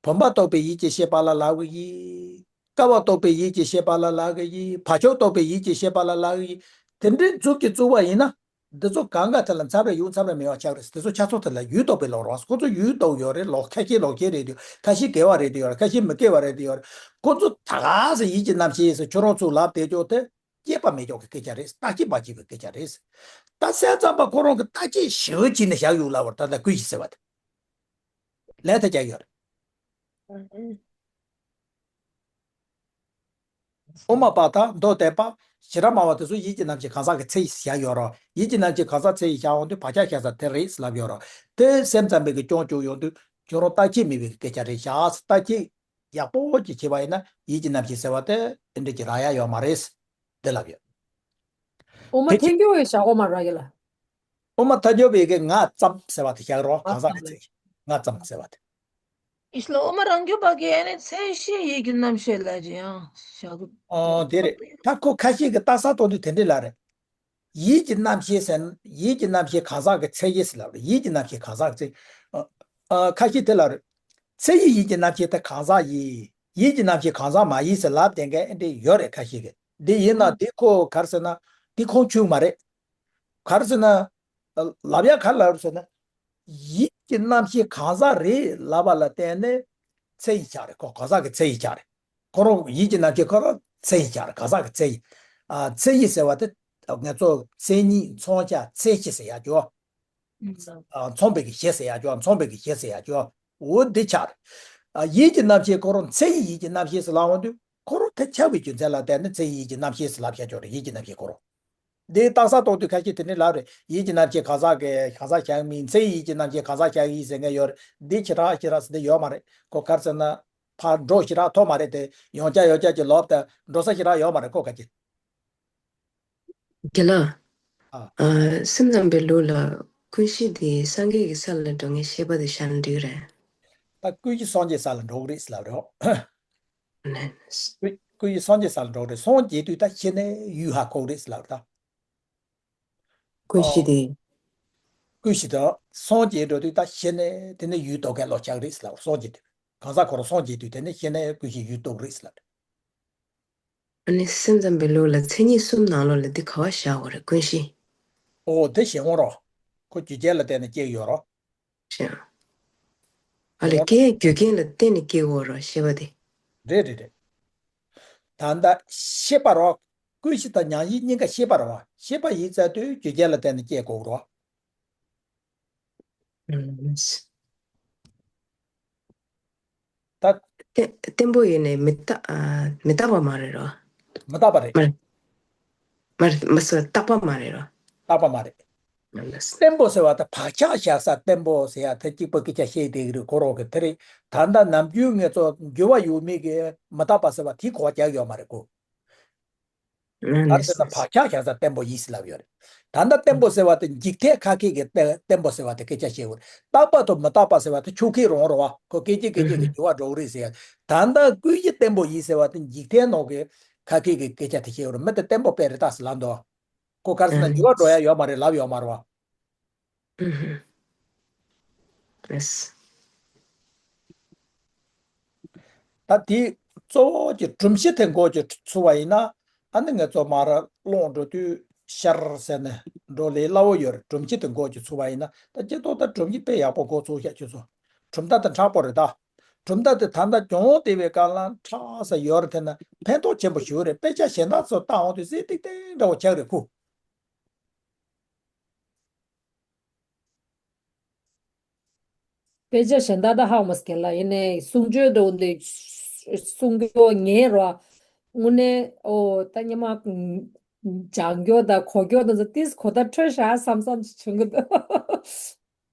བུམ་པ་རྟོགས་པའི་ཡིད་ཀྱི་ཤེས་པ་ལ་ལབ་གི་ཡིན། ཀ་བ་རྟོགས་པའི་ཡིད་ཀྱི་ཤེས་པ་ལ་ལབ་གི་ཡིན། བག་ཆགས་རྟོགས་པའི་ཡིད་ཀྱི་ཤེས་པ་ལ་ལབ་གི་ཡིན། དེ་འདྲའི་མཛུབ་ཀྱིས་བཙུགས་པ་ཡིན་ན། འདི་ཚོ་གང་ག་དེ་ལ་མཚམས་རེ་ཡོད་མཚམས་རེ་མེད་པ་ཆགས་རེད། དེ་ཚོ་ཆ་ཚང་དེ་ལ་ཡུལ་རྟོགས་པའི་ལོག་རོགས། ཁོ་ཚོ་ཡུལ་རྟོགས་ཡོད་རེད། ལོག་ཁ་ཤས་ལོག་ཁྱེར་རེད་དུས་ཁ་ཤས་དགེ་བ་རེད་དུ་ཡོད་རེད། ཁ་ཤས་མི་དགེ་བ་རེད་དུ་ཡོད་རེད། ཁོ་ཚོ་ད་ག་ཟེ་ཡིད་ཀྱི་རྣམ་ཤེས་སུ་ཁྱོད་རང་ཚོ་ལབ་བསྡད་ཀྱོག་དེ། དཔྱད་པ་མེད་ཀྱོག་གི་སྐད་ཆ་རེད། བརྟག་དཔྱད་མ་བྱས་པའི་སྐད་ཆ་རེད། ད་སེམས་ཙམ་པ་ཁོ་རང་གི་བརྟག་དཔྱད་ཞེ་པོ་བྱས་ནས་བཞག་ཡོད་ལབ་པར་ད་ལྟ་ཀུན་གཞི་ཟེར་བ་དེ། ལན་ད་རྒྱག་ཡོད་རེད། དབུ་མ་པ་དང་མདོ་སྡེ་པ། བྱེ་བྲག་སྨྲ་བ་དེ་ཚོ་ཡིད་ཀྱི་རྣམ་ཤེས་གང་ཟག་གི་མཚན་ཡིན་བཞག་ཡོད་རོགས། ཡིད་ཀྱི་རྣམ་ཤེས་གང་ཟག་མཚན་ཡིན་བཞག་འོང་དུས་བག་ཆགས་བཞག་ས་དེ་རེད་ལབ་ཡོད་རོགས། དེ་སེམས་ཙམ་པའི་གི་སྐྱོན་བཅུག་ཡོང་དུས་ཁྱོད་རང་བརྟག་དཔྱད་མེད་པའི་གི་སྐད་ཆ་རེད་བཞག། བརྟག་དཔྱད་ཡག་པོ་ཅིག་བྱས་པ་ཡིན་ན་ཡིད་ཀྱི་རྣམ་ཤེས་ཟེར་བ་དེ་དེ་འདྲ་ཅིག་རག་ཡ་ཡོད་མ་རེད། འདི་ལབ་ཡོད། དབུ་མ་དེ་ཐལ་འགྱུར་བའི་བཞག་གོ་མ་རག་གི་ལ། དབུ་མ་ཐལ་འགྱུར་བའི་གི་ང་ཙམ་ཟེར་བ་དེ་བཞག་རོགས། གང་ཟག་གི་མཚན་ཡིན། ང་ཙམ་ཟེར་བ་དེ། ཨིས་ལ་དབུ་མ་རང་རྒྱུད་པ་གི་ཨ་ནི་མཚན་གཞི་ཡིད་ཀྱི་རྣམ་ཤེས་ལ་ཅི་ཡང་བཞག་གི། ཨོ་དེ་རེད། ད་ཁོ་ཁ་ཤས་ཀྱི་ལྟ་ས་གཏོང་དུས་དེ་འདྲ་ལ་རེད། ཡིད་ཀྱི་རྣམ་ཤེས་ཟེར་ན་ཡིད་ཀྱི་རྣམ་ཤེས་གང་ཟག་གི་མཚན་ཡིན་ཟེར་ལབ་རེད། ཡིད་ཀྱི་རྣམ་ཤེས་གང་ཟག་གི་མཚན། ཨ། ཨ། ཁ་ཤས་དེ་ལ་རེད། མཚན་ཉིད་ཡིད་ཀྱི་རྣམ་ཤེས་དེ་གང་ཟག་ཡིན། ཡིད་ཀྱི་རྣམ་ཤེས་གང་ཟག་མ་ཡིན་ཟེར་ལབ་བསྡད་མཁན་ཨེ་འདྲ་ཡོད་རེད་ཁ་ཤས་ཀྱིས། འདི་ཡིན་ན་འདི་ཁོ་ག་རེ་ཟེར་ན་འདི་ཁུངས་འཁྱོལ་མ་རེད། ག་རེ་ཟེར་ན། ལབ་ཡ་ག་རེ་ལབ་རེད་ཟེར་ན། ཡིད་ཀྱི་རྣམ་ཤེས་གང་ཟག་རེད་ལབ་པ་ལ་བརྟེན་ནས་མཚན་ཉིད་ཆགས་རེད། ཁོ་གང་ཟག་གི་མཚན་ཉིད་ཆགས་རེད། ཁོ་རང་ཡིད་ཀྱི་རྣམ་ཤེས་ཁོ་རང་མཚན་ཉིད་ཆགས་རེད། གང་ཟག་གི་མཚན་ཉིད། ཨ། མཚན་ཉིད་ཟེར་བ་དེ་ང་ཚོ་མཚན་ཉིད་མཚོན་བྱ་མཚན་གཞི་ཟེར་ཡ་ཅོ། ཨ། མཚོན་པའི་གི་གཞི་ཟེར་ཡ་ཅོ། མཚོན་པའི་གི་གཞི་ཟེར་ཡ་ཅོ། འོ་འདི་ཆགས་རེད། ཨ། ཡིད་ཀྱི་རྣམ་ཤེས་ཁོ་རང་མཚན་ཉིད་ཡིད་ཀྱི་རྣམ་ཤེས་ཟེར་ལབ་འོང་དུས་ཁོ་རང་དེ་ཆགས་པའི་རྒྱུ་མཚན་ལ་བརྟེན་ནས་མཚན་ཉིད་ཡིད་ཀྱི་རྣམ་ཤེས་ཟེར་ལབ་བྱ་ཅོ་རེད། ཡིད་ཀྱི་རྣམ་ཤེས་ཁོ་རང་། འདི་རྟགས་གསལ་རྟོགས་དུས་ཁ་ཤས་དེ་འདྲ་ལབ་རེད། ཡིད་ཀྱི་རྣམ་ཤེས་གང་ཟག་གི་གང་ཟག་བཞག་མིན། མཚན་ཉིད་ཡིད་ཀྱི་རྣམ་ཤེས་གང་ཟག་བཞག་ཡིན་ཟེར་མཁན་ཡོད་རེད། འདི་ཞེ་དྲག་ཞེ་དྲག་ཟེར་འདི་ཡོད་མ་རེད། ཁོ་ག་རེ་ཟེར་ན། ཕར་འགྲོ་ཞེ་དྲག་ཐོབ་མ་རེད་དེ། ཡོང་བྱ་ཡོད་བྱ་གྱི་ལོབས་དང་འགྲོ་ས་ཞེ་དྲག་ཡོད་མ་རེད། ཁོ་ག་ཅི། རྒན་ལགས། ཨ། ཨ། སེམས་ཙམ་པའི་ལུགས་ལ་ཀུན་གཞི་དེ་སངས་རྒྱས་ཀྱི་ས་ལ་འགྲོ་མཁན་ཤེས་པ་དེ་བཞག་ན་འགྲིག་རེད། ད་ཀུན་གཞི་སངས་རྒྱས་ས་ལ་འགྲོ་གི་རེད་ཟེར་ལབ་རེད། ནས། ཀུན་ཀུན་གཞི་སངས་རྒྱས་ས་ལ་འགྲོ་གི་རེད། སངས་རྒྱས་དུས་ད་ཤེས་ནས་ཡུལ་ཧ་གོ་གི་རེད་ཟེར་ལབ་རེད་ད། ཀུན་གཞི་ཨོ། དེ། ཀུན་གཞི་དང་སངས་རྒྱས་འགྲོ་དུས་ད་ཤེས་ནས་དེ་ནས་ཡུལ་རྟོགས་མཁན་ལོ་ཆགས་རེད་ཟེར་ལབ། སངས་རྒྱས་དུས། གང་ཟག་ཁོ་རང་སངས་རྒྱས་དུས་དེ་ནས་ཤེས་ནས་ཀུན་གཞི་ཡུལ་རྟོགས་རེད་ཟེར་ལབ། ཨ་ནི་སེམས་ཙམ་པའི་ལུགས་ལ་མཚན་ཉིད་གསུམ་ནང་ལོགས་ལ་འདི་ག་བ་བཞག་དགོས་རེད། ཀུན་གཞི། ཨོ་དེ་ཞེ་དགོངས་རོགས། ཁོ་རྒྱུ་རྐྱེན་ལ་བརྟེན་ནས་སྐྱེ་ཡོད་རོགས། ཞེ། ཨ་ལས་སྐྱེ་རྒྱུ་རྐྱེན་ལ་བརྟེན་ནས་སྐྱེ་དགོས་རོགས་ཤེས་པ་དེ། རེད་རེད་རེད། ད་ལྟ་ཤེས་པ་རོགས། ཀུན་གཞི་དང་མྱང་ཡིད་གཉིས་ཀ་ཤེས་པ་རོགས། ཤེས་པ་ཡིན་ཚར་དུས་རྒྱུ་རྐྱེན་ལ་བརྟེན་ནས་སྐྱེ་དགོས་རོགས། ད། བརྟན་བརྟན་པོ་ཡིན་ནས་མི་རྟག་ཨ། མི་རྟག་པ་མ་རེད་རོ། མི་རྟག་པ་རེད། མ་རེད། མ་རེད། མ་སོ་རྟག་པ་མ་རེད་རོ། རྟག་པ་མ་རེད། མ་རེད། བརྟན་པོ་ཟེར་བ་ད་བག་ཆགས་བཞག་ས་བརྟན་པོ་ཟེར་ཡ་དེ་གཅིག་པ་སྐད་ཆ་བཤད་བསྡད་ཀྱི་རེད། ཁོ་རང་གི་དེ་རེད། ད་ལྟ་ནམ་རྒྱུན་ངེད་ཚོ་འགྱུར་བ་ཡོད་མེད་ཀྱི་མི་རྟག་པ་ཟེར་བ་དེ་གོ་རྒྱག་ཡོད་མ་རེད་ཁོ། ཨ་ནི་ག་རེ་ཟེར་ན་བག་ཆགས་བཞག་ས་བརྟན་པོ་ཡིན་ཟེར་ལབ་ཡོད་རེད། ད་ལྟ་བརྟན་པོ་ཟེར་བ་དེ་འཇིག་རྟེན་ཁ་སྐད་ཀྱི་བརྟན་བརྟན་པོ་ཟེར་བ་དེ་སྐད་ཆ་བཤད་དགོས་རེད། རྟག་པ་དང་མི་རྟག་པ་ཟེར་བ་དེ་ཆོས་སྐད་རང་རེད་བ། ཁོ་སྐད་ཅིག་སྐད་ཅིག་གི་འགྱུར་བ་འགྲོ་གི་རེད་ཟེར་ཡ། ད་ལྟ་ཀུན་གཞི་བརྟན་པོ་ཡིན་ཟེར་བ་དེ་འཇིག་རྟེན་ནང་གི་ཁ་སྐད་ཀྱི་སྐད་ཆ་དེ་བཤད་དགོས་རེད། མི་དེ་བརྟན་པོ་དཔེ་རེད་ད་ཟེར་ལབ་འདུག་ཁོ་ག་རེ་ཟེར་ན་འགྱུར་བ་འགྲོ་ཡ་ཡོད་མ་རེད་ལབ་ཡོད་མ་རེད་བ། ཨུ་ཧུ། ལགས། ད་དེ་གཙོ་བོ་གྱི་སྒྲོམ་གཞི་དེ་འགོག་གྱི་ཚུལ་བ་ཡིན་ན། ཨ་ནི་ངས་ཚོ་མར་ཀློང་འགྲོ་དུས་ཤར་ཟེར་ནས་འགྲོ་ལས་སླ་བོ་ཡོད་རེད། སྒྲོམ་གཞི་དེ་འགོག་གྱི་ཚུལ་བ་ཡིན་ན། ད་སྤྱིར་བཏང་ད་སྒྲོམ་གཞི་དཔེ་ཡག་པོ་འགོག་ཚུལ་བཤད་ཆོག་སོ། གྲུབ་མཐའ་དེ་མཁྲེགས་པོ་རེད་ད། གྲུབ་མཐའ་དེ་ད་ལྟ་གྱོང་དེ་བའི་སྐབས་ལ་མཁྲེགས་ས་ཡོད་རེད། དེ་ན་ཕན་ཐོགས་ཆེན་པོ་ཞིག་རེད། དཔེ་ཆ་གཞན་དག་ཚོ་ལྟ་འོང་དུས་གསལ་ཏིག་ཏིག་འདྲ་བོ་ཆགས་རེད་ཁུ། དཔེ་ཆ་གཞན་དག་ད་ཧ་གོ་མ་སོང་རྒན་ལགས། ཡིན་ནའི་གསུང་ཆོས་འདྲ་བོ་འདི་གསུང་རྒྱུ་ངེས་རོ། དངོས་གནས་ཨོ་ད་སྙན་མ་སྦྱང་རྒྱུ་དང་གོ་རྒྱུ་དང་ཚོ་ཏིས་གོ་ད་འཕྲོད་ཤག་བསམ་བསམ་ཅིག་བྱུང་གི་འདུག་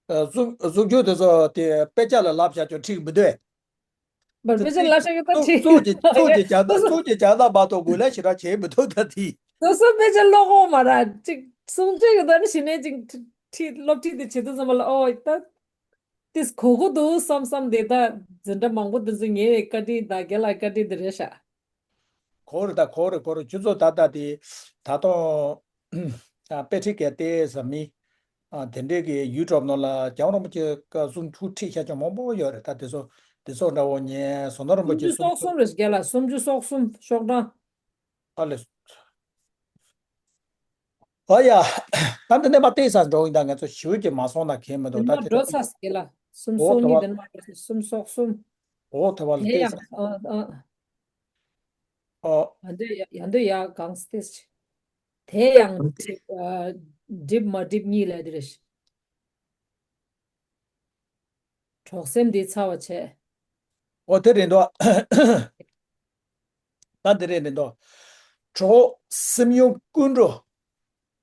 ཨ། གསུང་གསུང་ཆོས་དེ་ཚོ་དེ་དཔེ་ཆ་ལ་བསླབ་བྱ་ཆོག་འགྲིག་མི་འདུག་མར་དཔེ་ཆ་བསླབ་བྱ་གི་ད་འགྲིག་ཚོགས་ཀྱི་ཚོགས་ཀྱི་བྱ་ད་ཚོགས་ཀྱི་བྱ་ད་མ་གཏོགས་དགོས་ལ་ཞེ་དྲག་བྱེད་མི་ཐུབ་ད་དེ། སོ་སོ་དཔེ་ཆ་ཀློག་གོ་མ་ར་ཅིག་གསུང་ཆོས་གི་ད་ནི་ཞི་ནས་ཅིག་ཁྲིད་སློབ་ཁྲིད་དེ་བྱེད་དུས་ཙམ་པ་ལ་ཨོ་ད་དེས་གོ་གོ་འདུག་བསམ་བསམ་དེ་ད་འཛིན་གྲྭ་མང་པོ་དེ་ཚོ་ཉེ་བའི་བཀའ་དྲིན་ད་རྒན་ལགས་བཀའ་དྲིན་དེ་རེད་ཤག་གོ་རེད་ད་གོ་རེད་གོ་རེད། ཁྱོད་ཚོ་ད་ལྟ་དེ་ད་དུང་ཨ་དཔེ་ཁྲིད་གལ་ཏེ་ཟ་མི་ཨ་དེ་འདྲས་ཀྱི་ཡུ་ཊུབ་ནང་ལ་རྒྱལ་བ་རིན་པོ་ཆེ་བཀའ་གསུང་ཐུགས་ཁྲིད་ཤ་ཅང་མང་པོ་ཡོད་རེད། ད་དེ་ཚོ་དེ་ཚོ་འདྲ་བོ་ཉན་བཟོ་ན་རིན་པོ་སུམ་ཆེ་ཅུ་སོ་གསུམ་རེད་རྒན་ལགས། སུམ་ཅུ་སོ་གསུམ་ཤོག་གྲངས། ཨ་ལེ། ཨ་ཡ། ད་འདི་ནས་མ་བལྟས་ས་འགྲོ་ཡིན། ད་ང་ཚོ་ཞུ་གི་མ་སོང་ན་མཁན་མི་འདུག་ད་དེ་འགྲོ་ས་སྐེ་ལ་སུམ་ཨོ་སོ་ཐོ་གཉིས་བ་འདི་ནས་མ་འགྲོ་ས་སུམ་སོ་གསུམ། ཨོ་ཐོ་བ་ལ་དེ་བལྟས་ས། ཡང་ཨ་ཨ། ཨོ། ཡ་འདོད་ཡ་ཡ་འདོད་ཡ་གང་སྟེ། དེ་ཡང་འགྲིབ་ཨ་འགྲིབ་མ་འགྲིབ་གཉིས་ལ་འདི་རེད། གྲོགས་སེམས་འདི་ཚ་བ་བྱས། ཨོ་དེ་རེད་འདུག་ད་འདི་རེད་འདུག་གྲོགས་སེམས་ཡུམ་ཀུན་འགྲོ་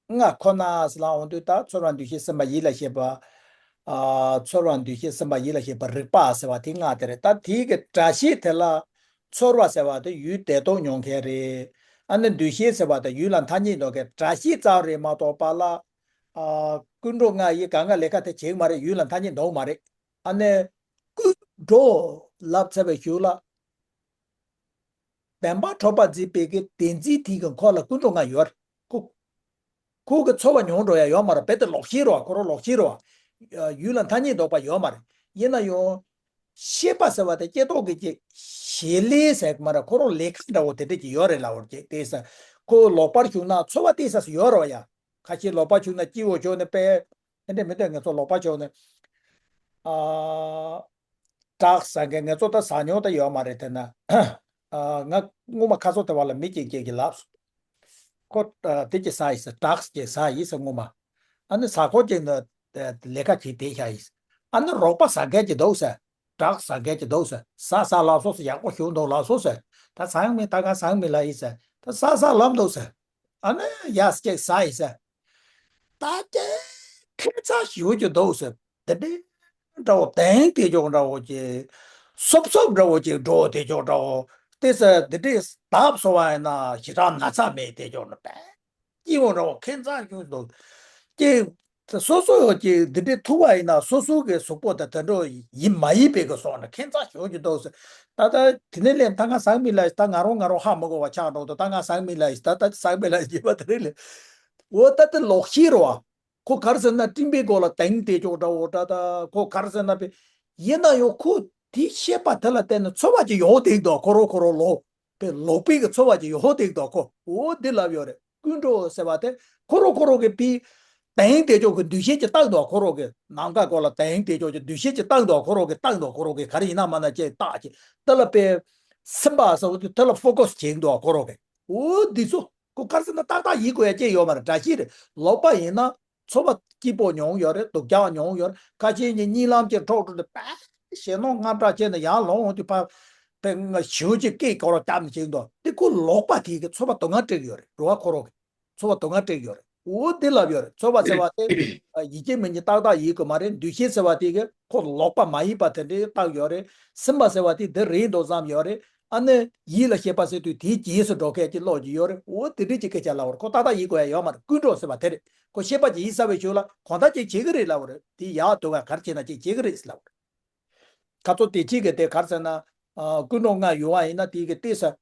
ལྔ་ཁོ་ན་ཟེར་ལ་འོང་དུས་ད་ཚོར་བ་འདུ་ཤེས་སེམས་པ་ཡིད་ལ་བྱེད་པ། ཨ་ཚོར་བ་འདུ་ཤེས་སེམས་པ་ཡིད་ལ་བྱེད་པ་རིག་པ་ཟེར་བ་དེ་ལྔ་དེ་རེད། ད་དེའི་གི་སྒྲ་ཤེས་དེ་ལ་ཚོར་བ་ཟེར་བ་དེ་ཡུལ་བདེ་སྟོང་མྱོང་མཁན་རེད། ཨ་ནི་འདུ་ཤེས་ཟེར་བ་དེ་ཡུལ་ལ་མཐའ་གཉིས་འདོགས་མཁན་སྒྲ་ཤེས་ཙམ་རེད་མ་གཏོགས་པ་ལ། ཨ་ཀུན་འགྲོ་ལྔ་ཡིས་གང་ག་ལས་ཀ་དེ་བྱེད་ཀྱི་མ་རེད། ཡུལ་ལ་མཐའ་གཉིས་འདོགས་མ་རེད། ཨ་ནི་ཀུན་འགྲོ་ལབ་ཚར་བའི་གཞུག་ལ། བདེན་པར་གྲུབ་པ་འཛིན་པའི་གི་བདེན་འཛིན་དེ་གི་འཁོར་ལ་ཀུན་འགྲོ་ལྔ་ཡོད་རེད། ཁོ་ཁོ་གི་ཚོར་བ་མྱོང་འགྲོ་ཡ་ཡོད་མ་རེད། རྦད་དེ་ལོག་ཤེས་རེད་བ། ཁོ་རང་ལོག་ཤེས་རེད་བ། ཡུལ་ལ་མཐའ་གཉིས་འདོགས་པ་ཡོད་མ་རེད། ཡིན་ན་ཡང་། ཤེས་པ་ཟེར་བ་དེ་སྐྱེ་ཐོག་གི་ཅིག་བྱེད་ལས་ཟེར་གི་མ་རེད། ཁོ་རང་ལས་ཀ་འདྲ་བོ་དེ་འདྲ་ཅིག་ཡོད་རེད་ལབ་བར་ཅིག་དེ་ས། ཁོ་ལོག་པར་ཞུགས་ན་ཚོར་བ་དེ་ས་སུ་ཡོད་རེད་བ་ཡ། ཁ་ཤས་ལོག་པར་ཞུགས་ན་སྐྱིད་པོ་བྱུང་ནས་པས། དེ་འདྲ་མི་འདུག་ངེད་ཚོ་ལོག་པ་ཕྱོགས་ནས། ཨ། drugs ཟ་མཁན་ངེད་ཚོ་ད་ཟ་མྱོང་ད་ཡོད་མ་རེད་དེ་ན། ཨ། ང་སྔོན་མ་ཁ་སང་དེ་བ་ལ་མི་གཅིག་གཅིག་གིས་ལབ་སོང་། ཁོ་ཨ། དེ་གཅིག་ཟ་ཡིན་ཟེར། drugs གཅིག་ཟ་ཡིན་ཟེར་སྔོན་མ། ཨ་ནི་ཟ་ཁོ་གཅིག་ནི་ལས་ཀ་གཅིག་དེ་བཞག་ཡིན་ཟེར། ཨ་ནི་རོགས་པ་ཟ་མཁན་གཅིག་འདུག་ཟེར། drugs ཟ་མཁན་གཅིག་འདུག་ཟེར། ཟ་ཟ་ལབ་སོང་ཟེར། ཡག་པོ་ཞིག་འདུག་ལབ་སོང་ཟེར། ད་ཟ་ཡང་མིན། ད་ག་ཟ་ཡང་མིན་ལབ་ཡིན་ཟེར། ད་ཟ་ཟ་ལབ་འདུག་ཟེར། ཨ་ནི་ཡ་གཅིག་ཟ་ཡིན་ཟེར། ད་ཅིག་ཁེ་ཚ་ཞེ་པོ་ཅིག་འདུག་ཟེར། དེ་འདྲའི་འདྲ་བོ་དེང་དེ་ཅོག་འདྲ་བོ་ཅིག་སོབ་སོབ་འདྲ་བོ་ཅིག་འགྲོ་དེ་ཅོག་འདྲ་བོ། དེ་ཟེར་དེ་འདྲའི་བརྡབ་སོང་བ་ཡིན་ན་ཞེ་དྲག་ན་ཚ་མེད་དེ་ཅོག་འདྲ་བོ་དཔེ་སྐྱིད་པོ་འདྲ་བོ། ཁེ་ཚ་ཞེ་པོ་འདུག་ཅིག་སོ་སོ་ཅིག་འདི་འདྲའི་ཐུག་པ་ཡིན་ན་སོ་སོ་གི་གཟུགས་པོ་དང་དེ་འདྲ་ཡིན་མ་ཡིན་པའི་གི་སོགས་ནས་ཁེ་ཚ་ཞེ་པོ་ཅིག་འདུག་ཟེར། ད་ལྟ་དེ་ནས་ལན་ད་ང་ཟ་གི་མིན་ལབ་ཡིན། ད་ང་རང་ང་རང་ཧ་མ་གོ་བ་ཆགས་འགྲོ་འདུག་ད་ང་ཟ་གི་མིན་ལབ་ཡིན། ད་ད་ཟ་གི་མིན་ལབ་ཡིན་པ་དེ་རེད་ལས། འོ་ད་དེ་ལོག་ཤེས་རེད་བ། ཁོ་ག་རེ་ཟེར་ན་སྤྲིན་པའི་སྒོ་ལ་དེང་དེ་ཅོག་འདྲ་བོ་འདྲ། ད་ཁོ་ག་རེ་ཟེར་ན་པའི་ཡིན་ན་ཡང་ཁོ་དེའི་ཤེས་པ་དེ་ལ་བརྟེན་ནས་ཚོར་བ་ཅིག་ཡོང་བསྡད་འདུག་ཁོ་རང་ཁོ་རང་ལོག་པའི་ལོག་པའི་གི་ཚོར་བ་ཅིག་ཡོང་བསྡད་འདུག་ཁོ་འོ་འདི་ལབ་ཡོད་རེད། ཀུན་འགྲོ་ཟེར་བ་དེ་ཁོ་རང་ཁོ་རང་གི་པའི་དེང་དེ་ཅོག་གི་འདུ་ཤེས་ཅིག་བཏང་འདུག་ཁོ་རང་གི་ནམ་མཁའ་སྐོར་ལ་དེང་དེ་ཅོག་གི་འདུ་ཤེས་ཅིག་བཏང་འདུག་ཁོ་རང་གི་བཏང་འདུག་ཁོ་རང་གི་ག་རེ་ཡིན་ན་མ་ན་ཅིག་བཏགས་ཅིག་དེ་ལ་པའི་སེམས་པ་ཟེར་བ་དེ་དེ་ལ་ཕོ་ཀ་སི་བྱེད་འདུག་ཁོ་རང་གི་འོ་འདི་ཚོ། ཁོ་ག་རེ་ཟེར་ན་ཏག་ཏག་ཡིན་དགོས་ཡ་ཅིག་ཡོད་མ་རེད། འདྲ་ཤེས་རེད། ལོག་པ་ཡིན་ན་ཚོར་བ་སྐྱིད་པོ་མྱོང་ཡོད་རེད། སྡུག་ཅག་མྱོང་ཡོད་རེད། ཁ་ཤས་ཀྱིས་གཉིད་ལམ་གྱི་འཕྲོག་འགྲོ་དུས་པ་ཞེད་སྣང་དངངས་སྐྲག་བྱས་ནས་ཡར་ལོང་འོང་དུས་ཕར་པའི་ང་ཞེ་པོ་ཅིག་སྐད་སྐོར་བརྒྱབ་ནས་བྱེད་འདུག་དེ་ཁོ་ལོག་པ་དེ་གི་ཚོར་བ་སྡུག་བསྔལ་སྤྲད་ཀྱི་ཡོད་རེད། རེད་བ། ཁོ་རང་གི་ཚོར་བ་སྡུག་བསྔལ་སྤྲད་ཀྱི་ཡོད་རེད། འོ་དེ་ལབ་ཡོད་རེད། ཚོར་བ་ཟེར་བ་དེ་ཡིན་གཅིག་མིན་གཅིག་ཏག་ཏག་ཡིན་དགོས་མ་རེད། འདུ་ཤེས་ཟེར་བ་དེ་གི་ཁོ་ལོག་པ་མ་ཡིན་པ་དེ་འདྲའི་བཏགས་ཡོད་རེད། སེམས་པ་ཟེར་བ་དེ་འདི་རེད་འདུག་བསམ་ཡོད་རེད། ཨ་ནི་ཡིད་ལ་བྱེད་པ་ཟེར་དུས་དེའི་རྗེས་སུ་འགྲོ་མཁན་གྱི་བློ་ཅིག་ཡོད་རེད། འོ་དེ་འདྲའི་ཅིག་སྐད་ཆ་ལབ་པ་རེད། ཁོ་ཏག་ཏག་ཡིན་དགོས་ཡ་ཡོད་མ་རེད། ཀུན་འགྲོ་ཟེར་བ་དེ་རེད། ཁོ་ཤེས་པ་ཅིག་ཡིན་ས་བའི་ཤུགས་ལ་གང་ལྟར་ཅིག་བྱེད་ཀྱི་རེད་ལབ་པ་རེད། དེ་ཡག་སྡུག་ག་ག་རེ་བྱས་ན་ཅིག་བྱེད་ཀྱི་རེད་ཟེར་ལབ་པ་རེད། ཁ་ཚོ་དེ་གཅིག་གི་དེ་ག་རེ་ཟེར་ན། ཨ། ཀུན་འགྲོ་ལྔ་ཡོད་པ་ཡིན་ན་དེ་གི་ཏོག་ཙམ་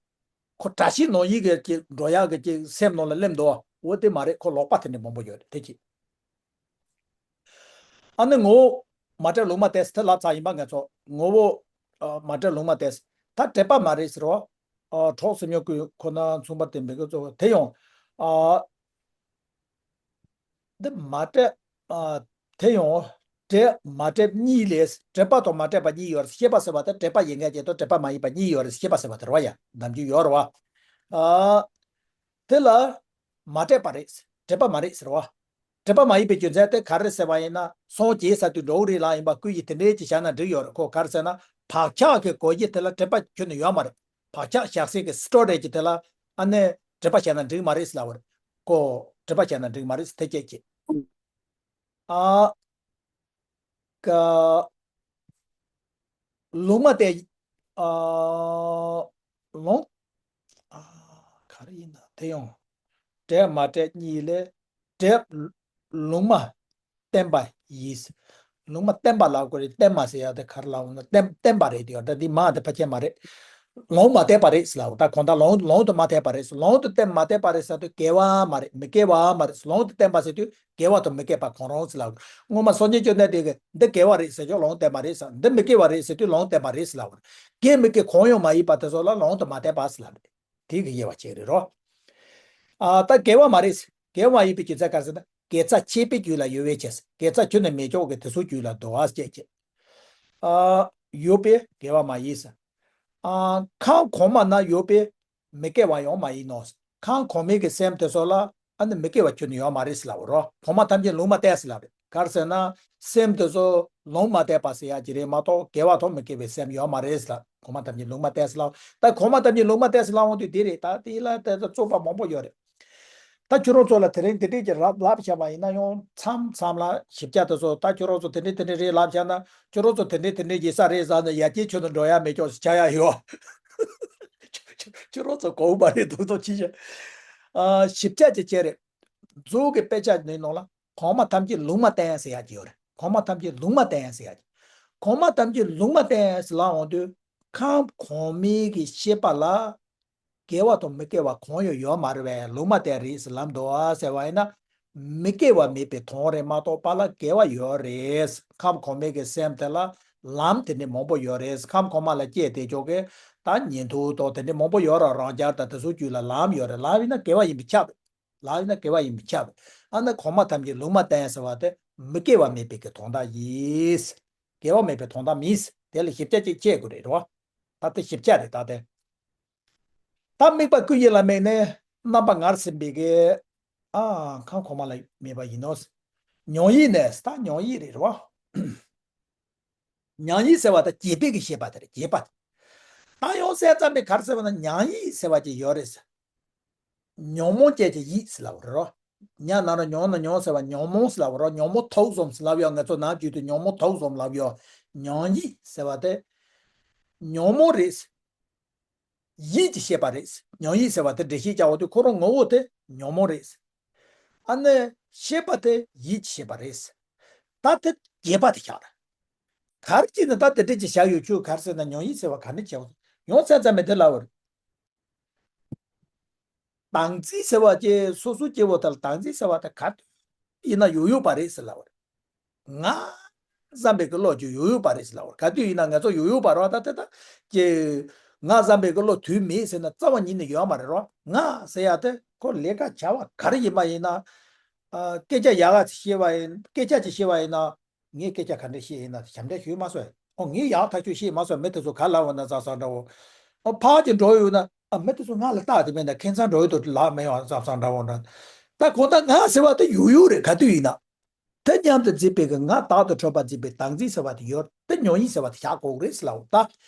ཁོ་དགྲ་ཤེས་ནང་བཞིན་གྱི་ཅིག་འགྲོ་ཡག་གི་ཅིག་སེམས་ནང་ལ་སླེབས་འདུག་འོ་དེ་མ་རེད། ཁོ་ལོག་པ་དེ་འདྲ་མང་པོ་ཡོད་རེད། དེ་གཅིག་ཨ་ནི་ངོ་བོ་མ་འདྲེས་ལུང་མ་བསྟན་ཟེར་དེ་ལབ་ཚར་ཡིན་པ། ངེད་ཚོ་ངོ་བོ་ཨ་མ་འདྲེས་ལུང་མ་བསྟན་ཟེར། ད་འདྲེས་པ་མ་རེད་ཟེར་བ། ཨ་གྲོགས་སེམས་ཉོན་ཀུན་ཁོ་ན་མཚུངས་པར་ལྡན་པའི་གཙོ་བོ་དེ་ཡང་། ཨ་འདི་མ་འདྲེས། ཨ་དེ་ཡང་འདྲེས་མ་འདྲེས་གཉིས་ལས། འདྲེས་པ་དང་མ་འདྲེས་པ་གཉིས་ཡོད་རེད། ཤེས་པ་ཟེར་བ་དེ་འདྲེས་པ་ཡིན་མཁན་གཅིག་དང་འདྲེས་པ་མ་ཡིན་པ་གཉིས་ཡོད་རེད། ཤེས་པ་ཟེར་བ་དེ་རེད་བ། ཡ་ནམ་རྒྱུན་ཡོད་རེད་བ། ཨ་དེ་ལ་མ་འདྲེས་པ་རེད། འདྲེས་པ་མ་རེད་ཟེར་བ། འདྲེས་པ་མ་ཡིན་པའི་རྒྱུ་མཚན་དེ་ག་རེ་ཟེར་བ་ཡིན་ན། སངས་རྒྱས་ས་དུས་འགྲོ་གི་རེད་ལབ་ཡིན་པ། ཀུན་གྱིས་དེ་འདྲའི་ཅིག་བྱས་ན་འགྲིག་ཡོད་རེད། ཁོ་ག་རེ་ཟེར་ན་བག་ཆགས་ཀྱི་གོ་གཞི་དེ་ལ་འདྲེས་པ་ཁྱོན་ནས་ཡོད་མ་རེད། བག་ཆགས་བཞག་སའི་གི་སི་ཊོ་རེ་ཅིག་དེ་ལ་ཨ་ནི་འདྲེས་པ་བྱས་ན་འགྲིག་མ་རེད་ཟེར་ལབ་པ་རེད། ཁོ་འདྲེས་པ་བྱས་ན་འགྲིག་མ་རེད་ཟེར། དེ་སྐད་ཅིག་ཨ་ཀ་ལུང་མ་བསྟན། ཨ་ལུང་། ཨ་ག་རེ་ཡིན་ན་དེ་ཡང་འདྲེས་མ་འདྲེས་གཉིས་ལས་འདྲེས་ལུང་མ་བསྟན་པ་ཡིས། ལུང་མ་བསྟན་པ་ལབ་དགོས་རེད། བསྟན་མ་ཟེར་ཡག་དེ་ག་རེ་ལབ་འོང་ན། བསྟན་བསྟན་པ་རེད་དེ། ཡང་ད་འདི་མ་དེ་ཕལ་ཆེར་མ་རེད། ལུང་མ་བསྟན་པ་རེད་ཟེར་ལབ། ད་གང་ལྟར་ལུང་ལུང་དུ་མ་བསྟན་པ་རེད། ལུང་དུ་བསྟན་མ་བསྟན་པ་རེད་ཟེར་དུས་དགེ་བ་མ་རེད། མི་དགེ་བ་མ་རེད། ལུང་དུ་བསྟན་པ་ཟེར་དུས་དགེ་བ་དང་མི་དགེ་བ་གང་རུང་ཟེར་ལབ། སྔོན་མ་སངས་རྒྱས་བཅོམ་ལྡན་འདས་ཀྱིས་འདི་དགེ་བ་རེད་ཟེར་ཀྱང་ལུང་བསྟན་པ་རེད་ཟེར། འདི་མི་དགེ་བ་རེད་ཟེར་དུས་ལུང་བསྟན་པ་རེད་ཟེར་ལབ། དགེ་མི་དགེ་གང་ཡང་མ་ཡིན་པ་དེ་ཚོ་ལ་ལུང་དུ་མ་བསྟན་པ་ཟེར་ལབ་རེད། དེ་གི་དབྱེ་བ་ཕྱེ་རེད་རོ། ཨ་ད་དགེ་བ་མ་རེད་ཟེར། དགེ་བ་མ་ཡིན་པའི་རྒྱུ་མཚན་ག་རེ་ཟེར་ན། དགེ་རྩ་ཆད་པའི་རྒྱུ་ལ་ཡོད་པའི་ཕྱིར། དགེ་རྩ་ཁྱོན་ནས་མེད་ཀྱོག་གི་དེ་ཚོའི་རྒྱུ་ལ་འདུ་བ་སྐྱེད་ཅེས། ཨ་ཡོད་པས་དགེ་བ་མ་ཡིན་ཟེར། ཨ་ཁམས་གོང་མ་ན་ཡོད་པས་མི་དགེ་བ་ཡང་མ་ཡིན་ནོ། ཁམས་གོང་མའི་གི་སེམས་དེ་ཚོ་ལ་ཨ་ནི་མི་དགེ་བ་ཁྱོན་ནས་ཡོད་མ་རེད་ཟེར་ལབ་རོ། གོང་མ་ཐམས་ཅད་ལུང་མ་བསྟན་ཟེར་ལབ་རེད། ག་རེ་ཟེར་ན་སེམས་དེ་ཚོ་ལུང་མ་བསྟན་པ་ཟེར་ཡག་ཅིག་རེད་མ་གཏོགས་དགེ་བ་དང་མི་དགེ་བའི་སེམས་ཡོད་མ་རེད་ཟེར་ལབ། གོང་མ་ཐམས་ཅད་ལུང་མ་བསྟན་ཟེར་ལབ། ད་གོང་མ་ཐམས་ཅད་ལུང་མ་བསྟན་ཟེར་ལབ་འོང་དུས་དེ་རེད། ད་དེ་ལ་དེ་ཚོ་རྩོད་པ་མང་པོ་ཡོད་རེད། ད་ཁྱོད་རང་ཚོ་ལ་དེ་རིང་དེ་འདྲས་ཀྱི་ལབ་ལབ་བཞག་པ་ཡིན་ན་ཡང་མཚམས་མཚམས་ལ་ཞིབ་ཆ་དེ་ཚོ་ད་ཁྱོད་རང་ཚོ་དེ་འདྲས་དེ་འདྲས་རེད་ལབ་བཞག་ན། ཁྱོད་རང་ཚོ་དེ་འདྲས་དེ་འདྲས་ཡིན་ས་རེད་བསམ་ནས་ཡར་རྒྱས་ཁྱོན་ནས་འགྲོ་ཡ་མེད་ཀྱོག་ཟེར་ཆགས་ཡ་ཡོད། ཁྱོད་རང་ཚོ་གོ་བ་རེད་འདུག་ཐོག་ཅི་བྱ། ཨ་ཞིབ་ཆ་ཅིག་བྱས་རེད། མཛོད་ཀྱི་དཔེ་ཆ་འདིའི་ནང་ལ་གོང་མ་ཐམས་ཅད་ལུང་མ་བསྟན་ཟེར་ཡ་ཅིག་ཡོད་རེད། གོང་མ་ཐམས་ཅད་ལུང་མ་བསྟན་ཟེར་ཡ་ཅིག་གོང་མ་ཐམས་ཅད་ལུང་མ་བསྟན་ཟེར་ལབ་འོང་དུས་ཁམས་གོང་མའི་གི་ཤེས་པ་ལ་དགེ་བ་དང་མི་དགེ་བ་གང་ཡང་ཡོད་མ་རེད་པས། ལུང་མ་བསྟན་རེད་ཟེར་ལབ་འདུག་ཨ་ཟེར་བ་ཡིན་ན། མི་དགེ་བ་མེད་པའི་དོན་རེད་མ་གཏོགས་པ་ལ་དགེ་བ་ཡོད་རེད། ཁམས་གོང་མའི་གི་སེམས་དེ་ལ་ལམ་དེ་འདྲས་མང་པོ་ཡོད་རེད། ཁམས་གོང་མ་ལ་སྐྱེས་དེ་ཅོག་གི་ད་ཉན་ཐོས་དང་དེ་འདྲས་མང་པོ་ཡོད་ར། རང་རྒྱལ་དང་དེ་ཚོ་རྒྱུད་ལ་ལམ་ཡོད་རེད། ལམ་ཡིན་ན་དགེ་བ་ཡིན་པས་ཁྱབ། ལམ་ཡིན་ན་དགེ་བ་ཡིན་པས་ཁྱབ། ཨ་ནི་གོང་མ་ཐམས་ཅད་ལུང་མ་བསྟན་ཟེར་བ་དེ་ མི་སྐྱེ་བ་མེད་པའི་གི་དོན་དག་ཡིན། སྐྱེ་བ་མེད་པའི་དོན་དག་མིན། དེ་ལ་ཞིབ་ཆ་ཅིག་བཤད་དགོས་རེད་རོ། ད་དེ་ཞིབ་ཆ་རེད་ད་དེ། ད་དམིགས་པ་ཀུན་གཞི་ལ་དམིགས་ནས་རྣམ་པ་ངར་ཟིན་པའི་གི། ཨ། ཁམས་གོང་མ་ལ་དམིགས་པ་ཡིན་ནོ། མྱོང་ཡིད་ནས་ད་མྱོང་ཡིད་རེད་རོ། མྱང་ཡིད་ཟེར་བ་དང་བྱེད་པའི་གི་ཤེས་པ་དེ་རེད། བྱེད་པ་དེ། ད་ཡང་གསལ་ཙམ་པའི་གར་ཟེར་བ་ན་མྱང་ཡིད་ཟེར་བ་ཅིག་ཡོད་རེད་ཟེར། ཉོན་མོངས་ཅན་གྱི་ཡིད་ཟེར་ལབ་རེད་རོ། ཉ་ན་རོ་མྱོང་ན་མྱོང་ཟེར་བ་ཉོན་མོངས་ཟེར་ལབ་རོ། ཉོན་མོངས་ཐོག་བཟུང་ཟེར་ལབ་ཡོད། ང་ཚོ་ནམ་རྒྱུན་དུ་ཉོན་མོངས་ཐོག་བཟུང་ལབ་ཡོད། མྱང་ཡིད་ཟེར་བ་དེ་ཉོན་མོངས་རེད། ཡིད་ཀྱི་ཤེས་པ་རེད། མྱང་ཡིད་ཟེར་བ་དེ་འགྲེལ་བཤད་རྒྱག་འོ་དེ་ཁོ་རང་ངོ་བོ་དེ་ཉོན་མོངས་རེད། ཨ་ནི་ཤེས་པ་དེ་ཡིད་ཀྱི་ཤེས་པ་རེད། ད་དེ་རྒྱས་པ་དེ་བཞག་ར། གར་གྱིས་ནི་ད་དེ་འདྲ་ཅིག་བཞག་ཡོད། ཁྱོད་གར་ཟེར་ན་མྱང་ཡིད་ཟེར་བ་ག་ནས་བྱས་ཡོང་ས་ཙམ་མེད་དེ་ལབ་པ་རེད། བདག་འཛིན་ཟེར་བ་ཅེ་སོ་སོ་སྐྱེ་བོ་དེ་ལ་བདག་འཛིན་ཟེར་བ་དེ་ག་དུས་ཡིན་ན་ཡོད་ཡོད་པ་རེད་ཟེར་ལབ་པ་རེད། ང་བསམ་པའི་གི་བློ་ཅིག་ཡོད་ཡོད་པ་རེད་ཟེར་ལབ་པ་རེད། ག་དུས་ཡིན་ན་ང་ཚོ་ཡོད་ཡོད་པ་རེད་བ། ད་དེ་ད་ཀྱེ་ང་བསམ་པའི་གི་བློ་དུས་མེད་ཟེར་ན་རྩ་བ་ཉིད་ནས་ཡོད་མ་རེད་རོ། ང་ཟེར་ཡ་དེ་ཁོ་ལས་ཀ་བྱ་བ་ག་རེ་ཡིན་པ་ཡིན་ན། ཨ། སྐད་ཆ་ཡག་ག་ཅིག་བཤད་པ་ཡིན། སྐད་ཆ་ཅིག་བཤད་པ་ཡིན་ན། ངས་སྐད་ཆ་ག་འདྲ་བཤད་ཡིན་ན་ཞབས་འདྲེན་ཞུས་མ་སོང་། ཨོ་ངས་ཡག་ཐག་ཆོད་བཤད་མ་སོང་། མི་དེ་ཚོ་ག་ལབ་པ་ན་ཙག་ཙག་འདྲ་བོ། ཨོ་ཕར་ཅིག་འགྲོ་ཡོད་ན། ཨ། མི་དེ་ཚོ་ང་ལ་བལྟ་དེ་མེད་ན་ཁྱད་མཚར་འགྲོ་ཡོད་དོ་ལབ་མེད་པ་ཙག་ཙག་འདྲ་བོ་འདྲ། ད་གོ་ད་ང་ཟེར་བ་དེ་ཡོད་ཡོད་རེད། ག་དུས་ཡིན་ན། དེ་སྙམ་དུ་འཛིན་པའི་གི་ང་བདག་ཏུ་གྲུབ་པ་འཛིན་པའི་བདག་འཛིན་ཟེར་བ་དེ་ཡོད། དེ་མྱོང་ཡིད་ཟེར་བ་དེ་བཞག་དགོས་རེད་ཟེར་ལབ་འོ། ད་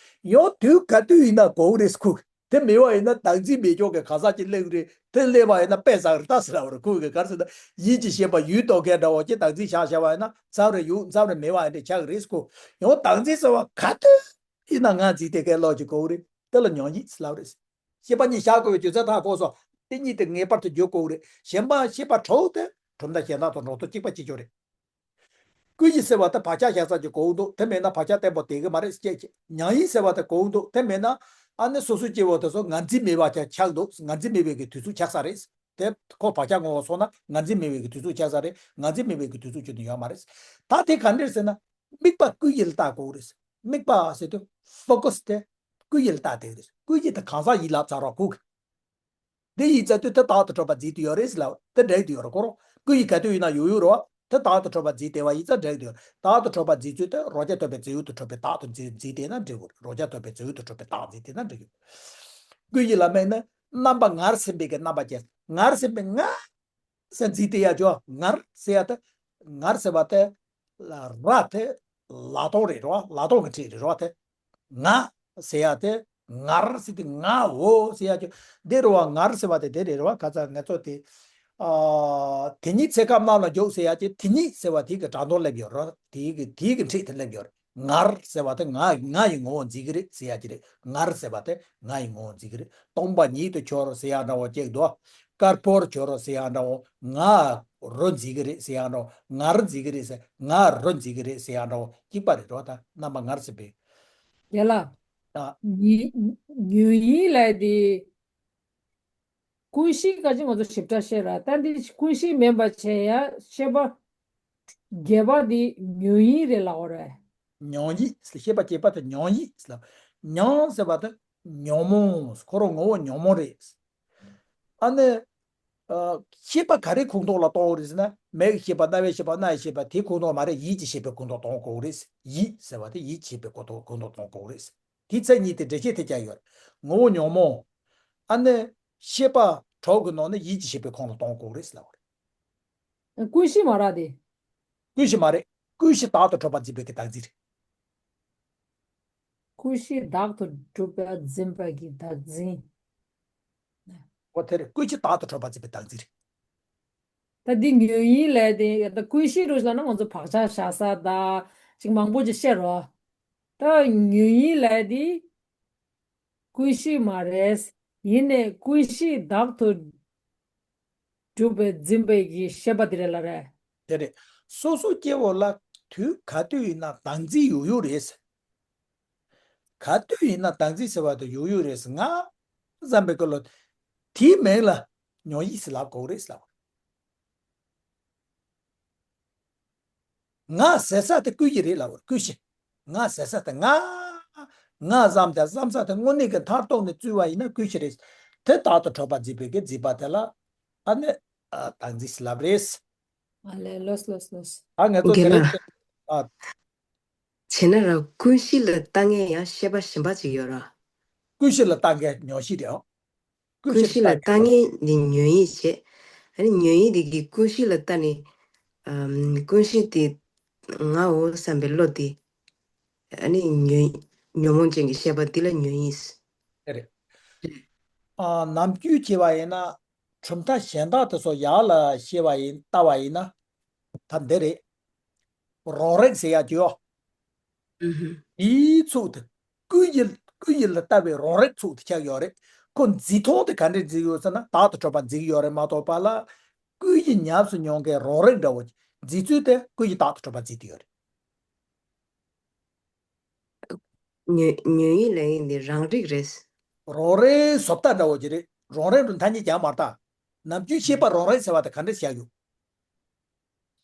ཡང་དུས་ག་དུས་ཡིན་ན་དགོས་རེད་ཟེར་ཁུག་དེ་མེད་པ་ཡིན་ན་བདག་འཛིན་མེད་ཀྱོག་གི་ག་ས་ཅིག་སླེབས་རེད། དེ་སླེབས་པ་ཡིན་ན་དཔེ་བཟང་རེད་ད་ཟེར་ལབ་རེད། ཁུག་གི་གར་ཟེར་ན་ཡིད་ཀྱི་ཤེས་པ་ཡུལ་རྟོགས་མཁན་འདྲ་བོ་ཅིག་བདག་འཛིན་བཞག་བཞག་པ་ཡིན་ན་མཚམས་རེ་ཡོད་མཚམས་རེ་མེད་པ་ཡིན་དེ་ཆགས་ཀྱི་རེད་ཟེར་ཁུག་ཡང་བདག་འཛིན་ཟེར་བ་ག་དུས་ཡིན་ན་ང་འཛིན་དེ་གའི་ལོག་ཅིག་དགོས་རེད། དེ་ལ་མྱོང་ཡིད་ཟེར་ལབ་རེད། ཤེས་པ་གཉིས་བཞག་དགོས་པའི་རྒྱུ་མཚན་ད་གོ་སོང་། དེ་གཉིས་དེ་ངེས་པར་དུ་བརྗོད་དགོས་རེད། གཞན་པ་ཤེས་པ་གྲོགས་དེ་གྲུབ་མཐའ་གཞན་དག་དང་འགྲོ་ལྡོག་གཅིག་པ་གཅིག་རྐྱང་རེད། ཀུན་གཞི་ཟེར་བ་དེ་བག་ཆགས་བཞག་ས་ཀྱི་གོ་འདུག་དེ་མེད་ན་བག་ཆགས་བརྟན་པོ་བསྡད་ཀྱི་མ་རེད་ཟེར་བཤད་ཀྱི། མྱང་ཡིད་ཟེར་བ་དེ་གོ་འདུག་དེ་མེད་ན་ཨ་ནི་སོ་སོའི་སྐྱེ་བོ་དེ་ཚོ་ངར་འཛིན་མེད་པ་ཆགས་ཆགས་འདུག་ངར་འཛིན་མེད་པའི་གི་དུས་ཚོད་ཆགས་ས་རེད། དེ་ཁོ་བག་ཆགས་ངོ་བོ་སོང་ན་ངར་འཛིན་མེད་པའི་གི་དུས་ཚོད་ཆགས་ས་རེད། ངར་འཛིན་མེད་པའི་གི་དུས་ཚོད་ཁྱོན་ནས་ཡོད་མ་རེད། ད་དེ་ག་འདྲ་ཟེར་ན། དམིགས་པ་ཀུན་གཞི་ལ་བལྟ་དགོས་རེད། དམིགས་པ་ཟེར་དུས་ཕོ་ཀ་སི་དེ་ཀུན་གཞི་ལ་བལྟ་དེ་རེད། ཀུན་གཞི་དེ་གང་ཟག་ཡིད་ལ་བྱ་རོགས་ཁུག་འདི་ཡིན་ཙང་དུས་དེ་བདག་ཏུ་གྲུབ་པ་འཛིན་དུ་ཡོད་རེད་ཟེར་ལབ་དེ་འགྲིག་ཏུ་ཡོད་རེད་ཁོ་རང་། ཀུན་གཞི་ག་དུས་ཡིན་ན་ཡོད་ཡོད་རེད་བ། དེ་བདག་ཏུ་གྲུབ་པ་འཛིན་དེ་བ་ཡིན་ཙང་འགྲིག་ཏུ་ཡོད། བདག་ཏུ་གྲུབ་པ་འཛིན་ཚུལ་དེ་རང་རྐྱ་ཐོབ་པའི་རྫས་ཡུལ་དུ་གྲུབ་པའི་བདག་ཏུ་འཛིན་འཛིན་དེ་ན་འགྲིག་གོ། རང་རྐྱ་ཐོབ་པའི་རྫས་ཡུལ་དུ་གྲུབ་པའི་བདག་འཛིན་དེ་ན་འགྲིག་གོ། ཀུན་གཞི་ལ་དམིགས་ནས་རྣམ་པ་ངར་ཟིན་པའི་གི་རྣམ་པ་ཅན། ངར་ཟིན་པའི་ང་ཟེར་འཛིན་དེ་ཡ་ཇོ། ངར་ཟེར་ཡ་དེ། ངར་ཟེར་བ་དེ། ལ་ར་དེ། ལ་དོང་རེད་རོ། ལ་དོང་གི་ཕྲད་རེད་རོ་དེ། ང་ཟེར་ཡ་དེ། ངར་ཟེར་དེ་ང་འོ་ཟེར་ཡ་ཇོ། འདི་རེད་བ། ངར་ཟེར་བ་དེ་དེ་རེད་རོ། ཁ་ཚ་ང་ཚོ་དེ། ཨ། དེ་ཉིད་ཚེ་སྐབས་རྣམས་ལ་འཇོག་ཟེར་ཡ་ཅེ། དེ་ཉིད་ཟེར་བ་དེ་གི་སྒྲ་དོན་སླེབས་ཡོད་རོ། དེ་གི་དེ་གི་ཕྲད་དེ་སླེབས་ཡོད་རེད། ངར་ཟེར་བ་དེ་ང་ང་ཡི་ངོ་བོ་འཛིན་གི་རེད་ཟེར་ཡ་ཅིག་རེད། ངར་ཟེར་བ་དེ་ང་ཡི་ངོ་བོ་འཛིན་གི་རེད། སྟོང་པ་ཉིད་དུ་གྱུར་ཟེར་ཡ་འདྲ་བོ་ཅིག་འདུག་དཀར་པོར་གྱུར་ཟེར་ཡ་འདྲ་བོ། ང་རོ་འཛིན་གི་རེད་ཟེར་ཡ་འདྲ་བོ། ངར་འཛིན་གི་རེད་ཟེར། ང་རོ་འཛིན་གི་རེད་ཟེར་ཡ་འདྲ་བོ་གཅིག་པ་རེད་རོ། ད་རྣམ་པ་ངར་ཟེར་བའི། རྒན་ལགས། ཨ། ཉོན་ཉོན་ཡིད་ལས་དེ། ཀུན་གཞི་ག་ཅིག་ང་ཚོ་ཞིབ་ཕྲ་བཤད་ར། ད་འདི་ཀུན་གཞི་མིན་པ་བྱས་ཡ་ཤེས་པ། བརྒྱད་པ་འདི་མྱོང་ཡིད་རེད་ལབ་པ་རེད། མྱོང་ཡིད། ཤེས་པ་བརྒྱད་པ་དེ་མྱོང་ཡིད་ལ། མྱོང་ཟེར་བ་དེ་ཉོན་མོངས། ཁོ་རང་ངོ་བོ་ཉོན་མོངས་རེད། ཨ་ནི། ཨ། ཤེས་པ་ག་རེ་ཁོངས་གཏོགས་ལ་གཏོང་དགོས་རེད་ཟེར་ན། མིག་གི་ཤེས་པ། རྣ་བའི་ཤེས་པ། སྣ་ཡི་ཤེས་པ་དེ་ཁོངས་གཏོགས་མ་རེད། ཡིད་ཀྱི་ཤེས་པའི་ཁོངས་གཏོགས་གཏོང་དགོས་རེད། ཡིད་ཟེར་བ་དེ་ཡིད་ཀྱི་ཤེས་པའི་ཁོངས་གཏོགས་ཁོངས་གཏོགས་གཏོང་དགོས་རེད། དེའི་མཚན་ཉིད་དེ་འགྲེལ་བཤད་དེ་ཀྱང་ཡོད་རེད། ངོ་བོ་ཉོན་མོངས། ཨ་ནི། ཤེས་པ་གྲོགས་ཀྱི་ནང་ནས་ཡིད་ཀྱི་ཤེས་པའི་ཁོངས་ལ་གཏོང་དགོས་རེད་ཟེར་ལབ་པ་རེད། ཀུན་གཞི་མ་རེད་དེ། ཀུན་གཞི་མ་རེད། ཀུན་གཞི་བདག་ཏུ་གྲུབ་པ་འཛིན་པའི་གི་བདག་འཛིན་རེད། ཀུན་གཞི་བདག་ཏུ་གྲུབ་པ་འཛིན་པ་གི་བདག་འཛིན། འོ་དེ་རེད། ཀུན་གཞི་བདག་ཏུ་གྲུབ་པ་འཛིན་པའི་བདག་འཛིན་རེད། ད་འདི་ཉོན་ཡིད་ལས་དེ་ད་ཀུན་གཞི་རུ་ལ་ན་ང་ཚོ་བག་ཆགས་བཞག་ས་ད་ཅིག་མང་པོ་ཅིག་བཤད་རོ། ད་ཉོན་ཡིད་ལས་དེ། ཀུན་གཞི་མ་རེད། ཡིན་ནའི་ཀུན་གཞི་བདག་ཏུ་གྲུབ་པའི་འཛིན་པའི་གི་ཤེས་པ་དེ་རེད་ལ་རེད། དེ་རེད། སོ་སོ་སྐྱེ་བོ་ལ་དུས་ག་དུས་ཡིན་ན་བདག་འཛིན་ཡོད་ཡོད་རེད། ག་དུས་ཡིན་ན་བདག་འཛིན་ཟེར་བ་དེ་ཡོད་ཡོད་རེད། ང་བསམ་པའི་སྐོར་ལ་དེའི་མིང་ལ་ཉོན་ཡིད་ཟེར་ལབ་དགོས་རེད་ལབ། ང་ཟེར་ས་དེ་ཀུན་གཞི་རེད་ལབ་པར། ཀུན་གཞི། ང་ཟེར་ས་དེ་ང་། ང་བསམ་དེ་བསམ་ས་དེ་དངོས་གནས་ཀྱི་མཐར་གཏུགས་ནས་བརྩི་བ་ཡིན་ན་ཀུན་གཞི་རེད། དེ་བདག་ཏུ་གྲུབ་པ་འཛིན་པའི་གི་འཛིན་པ་དེ་ལ་ཨ་ནི་བདག་འཛིན་ཟེར་ལབ་རེད། ཨ་ལས། ལོས་ལོས་ལོས། ཨ་ང་ཚོ་དེ་རིང་། ཨ། བྱས་ན་ར་ཀུན་གཞི་ལ་ལྟ་མཁན་ཡང་ཤེས་པ་གཞན་པ་ཅིག་ཡོད་ར། ཀུན་གཞི་ལ་ལྟ་མཁན་མྱོང་བཞི་རེད། ཀུན་གཞི་ལ་ལྟ་མཁན་ནི་ཉོན་ཡིད་བྱས། ཨ་ནི་ཉོན་ཡིད་དེ་གིས་ཀུན་གཞི་ལ་ལྟ་ནས། ཨམ། ཀུན་གཞི་དེ་ངའོ་བསམ་པའི་བློ་དེ། ཨ་ནི་ཉོན། ཉོན་མོངས་ཅན་གྱི་ཤེས་པ་འདི་ལ་ཉོན་ཡིད། དེ་རེད། ཨ། ནམ་རྒྱུན་བྱས་པ་ཡིན་ན། གྲུབ་མཐའ་གཞན་དག་དེ་ཚོ་ཡར་ལ་ཤེས་པ་ཡིན། ལྟ་བ་ཡིན་ན། ད་འདི་རེད། རང་རིག་ཟེར་ཡག་ཅིག་ཡོད། ཨུ་ཧུ། དེའི་ཚུལ་དུ། ཀུན་གཞི། ཀུན་གཞི་ལ་ལྟ་བའི་རང་རིག་ཚུལ་དུ་ཆགས་ཡོད་རེད། ཁོ་འཛིན་སྟངས་དེ་ག་འདྲས་འཛིན་ཡོད་ཟེར་ན། བདག་ཏུ་གྲུབ་པ་འཛིན་གྱི་ཡོད་རེད་མ་གཏོགས་པ་ལ། ཀུན་གཞི་ཉམས་སུ་མྱོང་མཁན་རང་རིག་འདྲ་བོ་འཛིན་ཚུལ་དེ་ཀུན་གཞི་བདག་ཏུ་གྲུབ་པ་འཛིན་གྱི་ཡོད་རེད། ཉོན། ཉོན་ཡིད་ལབ་ཡིན་དེ་རང་རིག་རེད། རང་རིག་བཟོ་ལྟ་འདྲ་བོ་ཅིག་རེད། རང་རིག་རུ་ཐ་སྙད་རྒྱག་མ་ལྟ། ནམ་རྒྱུན་ཤེས་པ་རང་རིག་ཟེར་བ་དེ་ག་འདྲས་བཞག་ཡོད།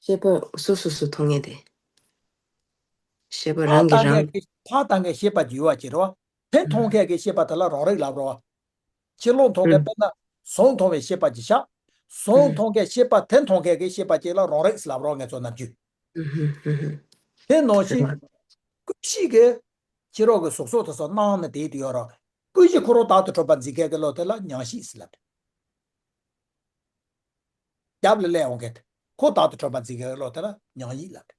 ཤེས་པ་སོ་སོ་སོ་མཐོང་ངེས་དེ། ཤེས་པ་ཕར་རང་གིས་ལྟ་རང་མཁན་གྱི། ཕར་ལྟ་མཁན་ཤེས་པ་ཅིག་ཡོད་པ་ཅིག་རེད་བ། དེ་མཐོང་མཁན་གྱི་ཤེས་པ་དེ་ལ་རང་རིག་ལབ་རེད་བ། ཕྱི་ལོགས་མཐོང་མཁན། དཔེར་ན་གཟུགས་མཐོང་བའི་ཤེས་པ་ཅིག་བཞག། གཟུགས་མཐོང་མཁན་ཤེས་པ་དེ་མཐོང་མཁན་གྱི་ཤེས་པ་ཅིག་ལ་རང་རིག་ལབ་རེད་བ་ང་ཚོ་ནམ་རྒྱུན། དེ་ནང་བཞིན་ཀུན་གཞི་གི་ཕྱི་རོལ་གྱི་གཟུགས་སོགས་དེ་ཚོ་སྣང་ནས་བསྡད་དེ་ཡོད་རེད། ཀུན་གཞི་ཁོ་རང་བདག་ཏུ་གྲུབ་པ་འཛིན་མཁན་གྱི་བློ་དེ་ལ་མྱང་བཞི་ཟེར་ལབ། རྒྱབ་ལ་སླེབས་འོང་མཁན་དེ། ཁོ་བདག་ཏུ་གྲུབ་པ་འཛིན་མཁན་གྱི་བློ་དེ་ལ་མྱང་ཡིད་ལབ།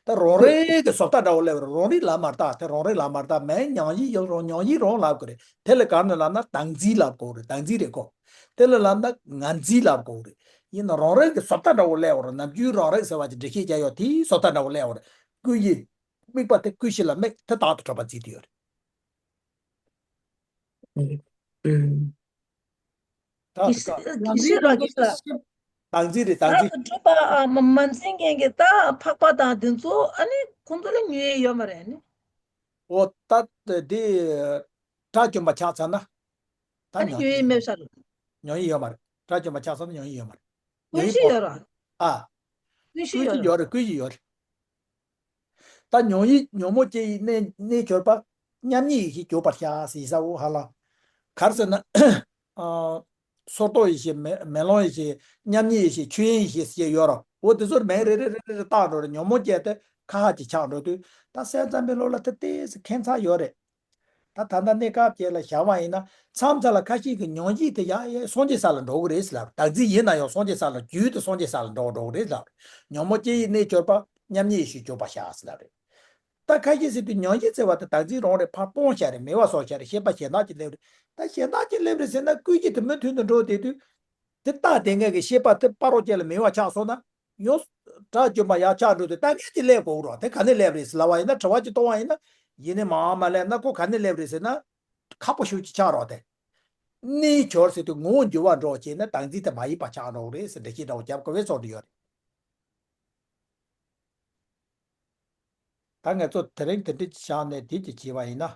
ད་རང་རིག་གི་བཟོ་ལྟ་འདྲ་བོ་སླེབས་རེད། རང་རིག་ལབ་མ་ལྟ། དེ་རང་རིག་ལབ་མ་ལྟ། མིང་མྱང་ཡིད་ཡོད་རུང་མྱང་ཡིད་རང་ལབ་དགོས་རེད། དེ་ལ་ག་རེ་ལབ་ན་བདག་འཛིན་ལབ་དགོས་རེད། བདག་འཛིན་རེད་ཁོ། དེ་ལ་ལབ་ན་ང་འཛིན་ལབ་དགོས་རེད། ཡིན་ན་རང་རིག་གི་བཟོ་ལྟ་འདྲ་བོ་སླེབས་རེད། ནམ་རྒྱུན་རང་རིག་ཟེར་བ་ཅིག་འགྲེལ་བཤད་རྒྱག་ཡོད། དེའི་བཟོ་ལྟ་འདྲ་བོ་སླེབས་རེད། ཀུན་གཞི། དམིགས་པ་དེ་ཀུན་གཞི་ལ་དམིགས། དེ་བདག་ཏུ་གྲུབ་པ་འཛིན་དུ་ཡོད་རེད། ཨུམ། ད་དེ་ས་དེ་ས་རང་རིག་རང་རིག་ལ་བདག་འཛིན་རེད། བདག་འཛིན། བདག་ཏུ་གྲུབ་པ་མ་མ་འཛིན་མཁན་གྱི་ད་འཕགས་པ་དང་དེ་ཚོ་ཨ་ནི་ཁོང་ཚོ་ལ་ཉོན་ཡིད་ཡོད་མ་རེད་ནི། འོ་ད་དེ་དགྲ་བཅོམ་པ་ཆགས་ཚར་ན། ད་ཨ་ནི་མྱང་ཉོན་ཡིད་ཡིད་མེད་ས་རེད། མྱང་ཡིད་ཡོད་མ་རེད། དགྲ་བཅོམ་པ་ཆགས་ཚར་ན་མྱང་ཡིད་ཡོད་མ་རེད། ཀུན་གཞི་ཡོད་ར། ཨ། ཀུན་གཞི་ཀུན་ཡོད་གཞི་ར། ཡོད་རེད། ཀུན་གཞི་ཡོད་རེད། ད་མྱང་ཡིད། ཉོན་མོངས་སྐྱེ་ཡི་གནས། གནས་གྱུར་པ། མཉམ་ཉིད་ཡེ་ཤེས་གྱུར་པར་བྱ་ཟེར་ས་འོ་ཧ་ལ། ག་རེ་ཟེར་ན། ཨ། སོར་རྟོག་ཡེ་ཤེས། མེ་མེ་ལོང་ཡེ་ཤེས། མཉམ་ཉིད་ཡེ་ཤེས། ཆོས་དབྱིངས་ཡེ་ཤེས་ཟེར་ཡོད་ར། འོ་དེ་ཚོར་མིང་རེ་རེ་རེ་རེ་བཏགས་འགྲོ་རེད། ཉོན་མོངས་སྐྱེས་ཏེ་ཁ་ཁ་ཅིག་ཆགས་འགྲོ་དུས། ད་སེམས་ཙམ་པའི་བློ་ལ་དེ་ཏོག་ཙམ་ཁྱད་མཚར་ཡོད་རེད། ད་ད་ལྟ་གནས་སྐབས་ཅིག་ལ་བཞག་པ་ཡིན་ན། མཚམས་མཚམས་ལ་ཁ་ཤས་ཀྱིས་མྱང་ཡིད་དེ་ཡ་ཡ་སངས་རྒྱས་ས་ལ་འགྲོ་གི་རེད་ཟེར་ལབ། བདག་འཛིན་ཡིན་ན་ཡང་སངས་རྒྱས་ས་ལ། རྒྱུད་དེ་སངས་རྒྱས་ས་ལ་འགྲོ་འགྲོ་གི་རེད་ལབ། ཉོན་མོངས་སྐྱེ་ཡི་གནས་གྱུར་པ། མཉམ་ཉིད་ཡེ་ཤེས་གྱུར་པར་བྱ་ཟེར་ལབ་རེད། ད་ཁ་ཤས་ཟེར་དུས་མྱང་ཡིད་ཟེར་བ་དེ་བདག་འཛིན་རང་རེད། ཕར་སྤོང་བྱ་རེད། མེད་པ་བཟོ་བྱ་རེད། ཤེས་པ་གཞན་དག་ཅིག་སླེབས་རེད། ད་གཞན་དག་ཅིག་སླེབས་རེད་ཟེར་ན། ཀུན་གཞི་དེ་མུ་མཐུད་དུ་འགྲོ་བསྡད་དུས། དེ་ལྟ་བསྡད་མཁན་གྱི་ཤེས་པ་དེ་ཕ་རོལ་ཅན་ལ་མེད་པ་ཆགས་སོང་ན། ཡང་དགྲ་བཅོམ་པ་ཡར་ཆགས་འགྲོ་དུས་ལྟ་མཁན་གྱིས་སླེབས་དགོས་རོགས། དེ་ག་ནས་སླེབས་རེད་ཟེར་ལབ་པ་ཡིན་ན། དྲི་བ་ཅིག་གཏོང་བ་ཡིན་ན། ཡིན་ནའི་མ་མ་སླེབས་ན། ཁོ་ག་ནས་སླེབས་རེད་ཟེར་ན། ཁག་པོ་ཞེ་པོ་ཅིག་ཆགས་རོགས་དེ། གནས་གྱུར་ཟེར་དུས་ངོ་བོ་འགྱུར་བ་འགྲོ་བྱས་ན། བདག་འཛིན་དེ་མ་ཡིན་པ་ཆགས་འགྲོ་གི་རེད་ཟེར་འགྲེལ་བཤད་འདྲ་བོ་རྒྱབ་དགོས་པའི་བཟོ་འདྲ་ཡོད་རེད། ད་ང་ཚོ་དེ་རིང་དེ་འདྲ་ཅིག་བཞག་ནས་དེ་ཅིག་བྱས་པ་ཡིན་ན།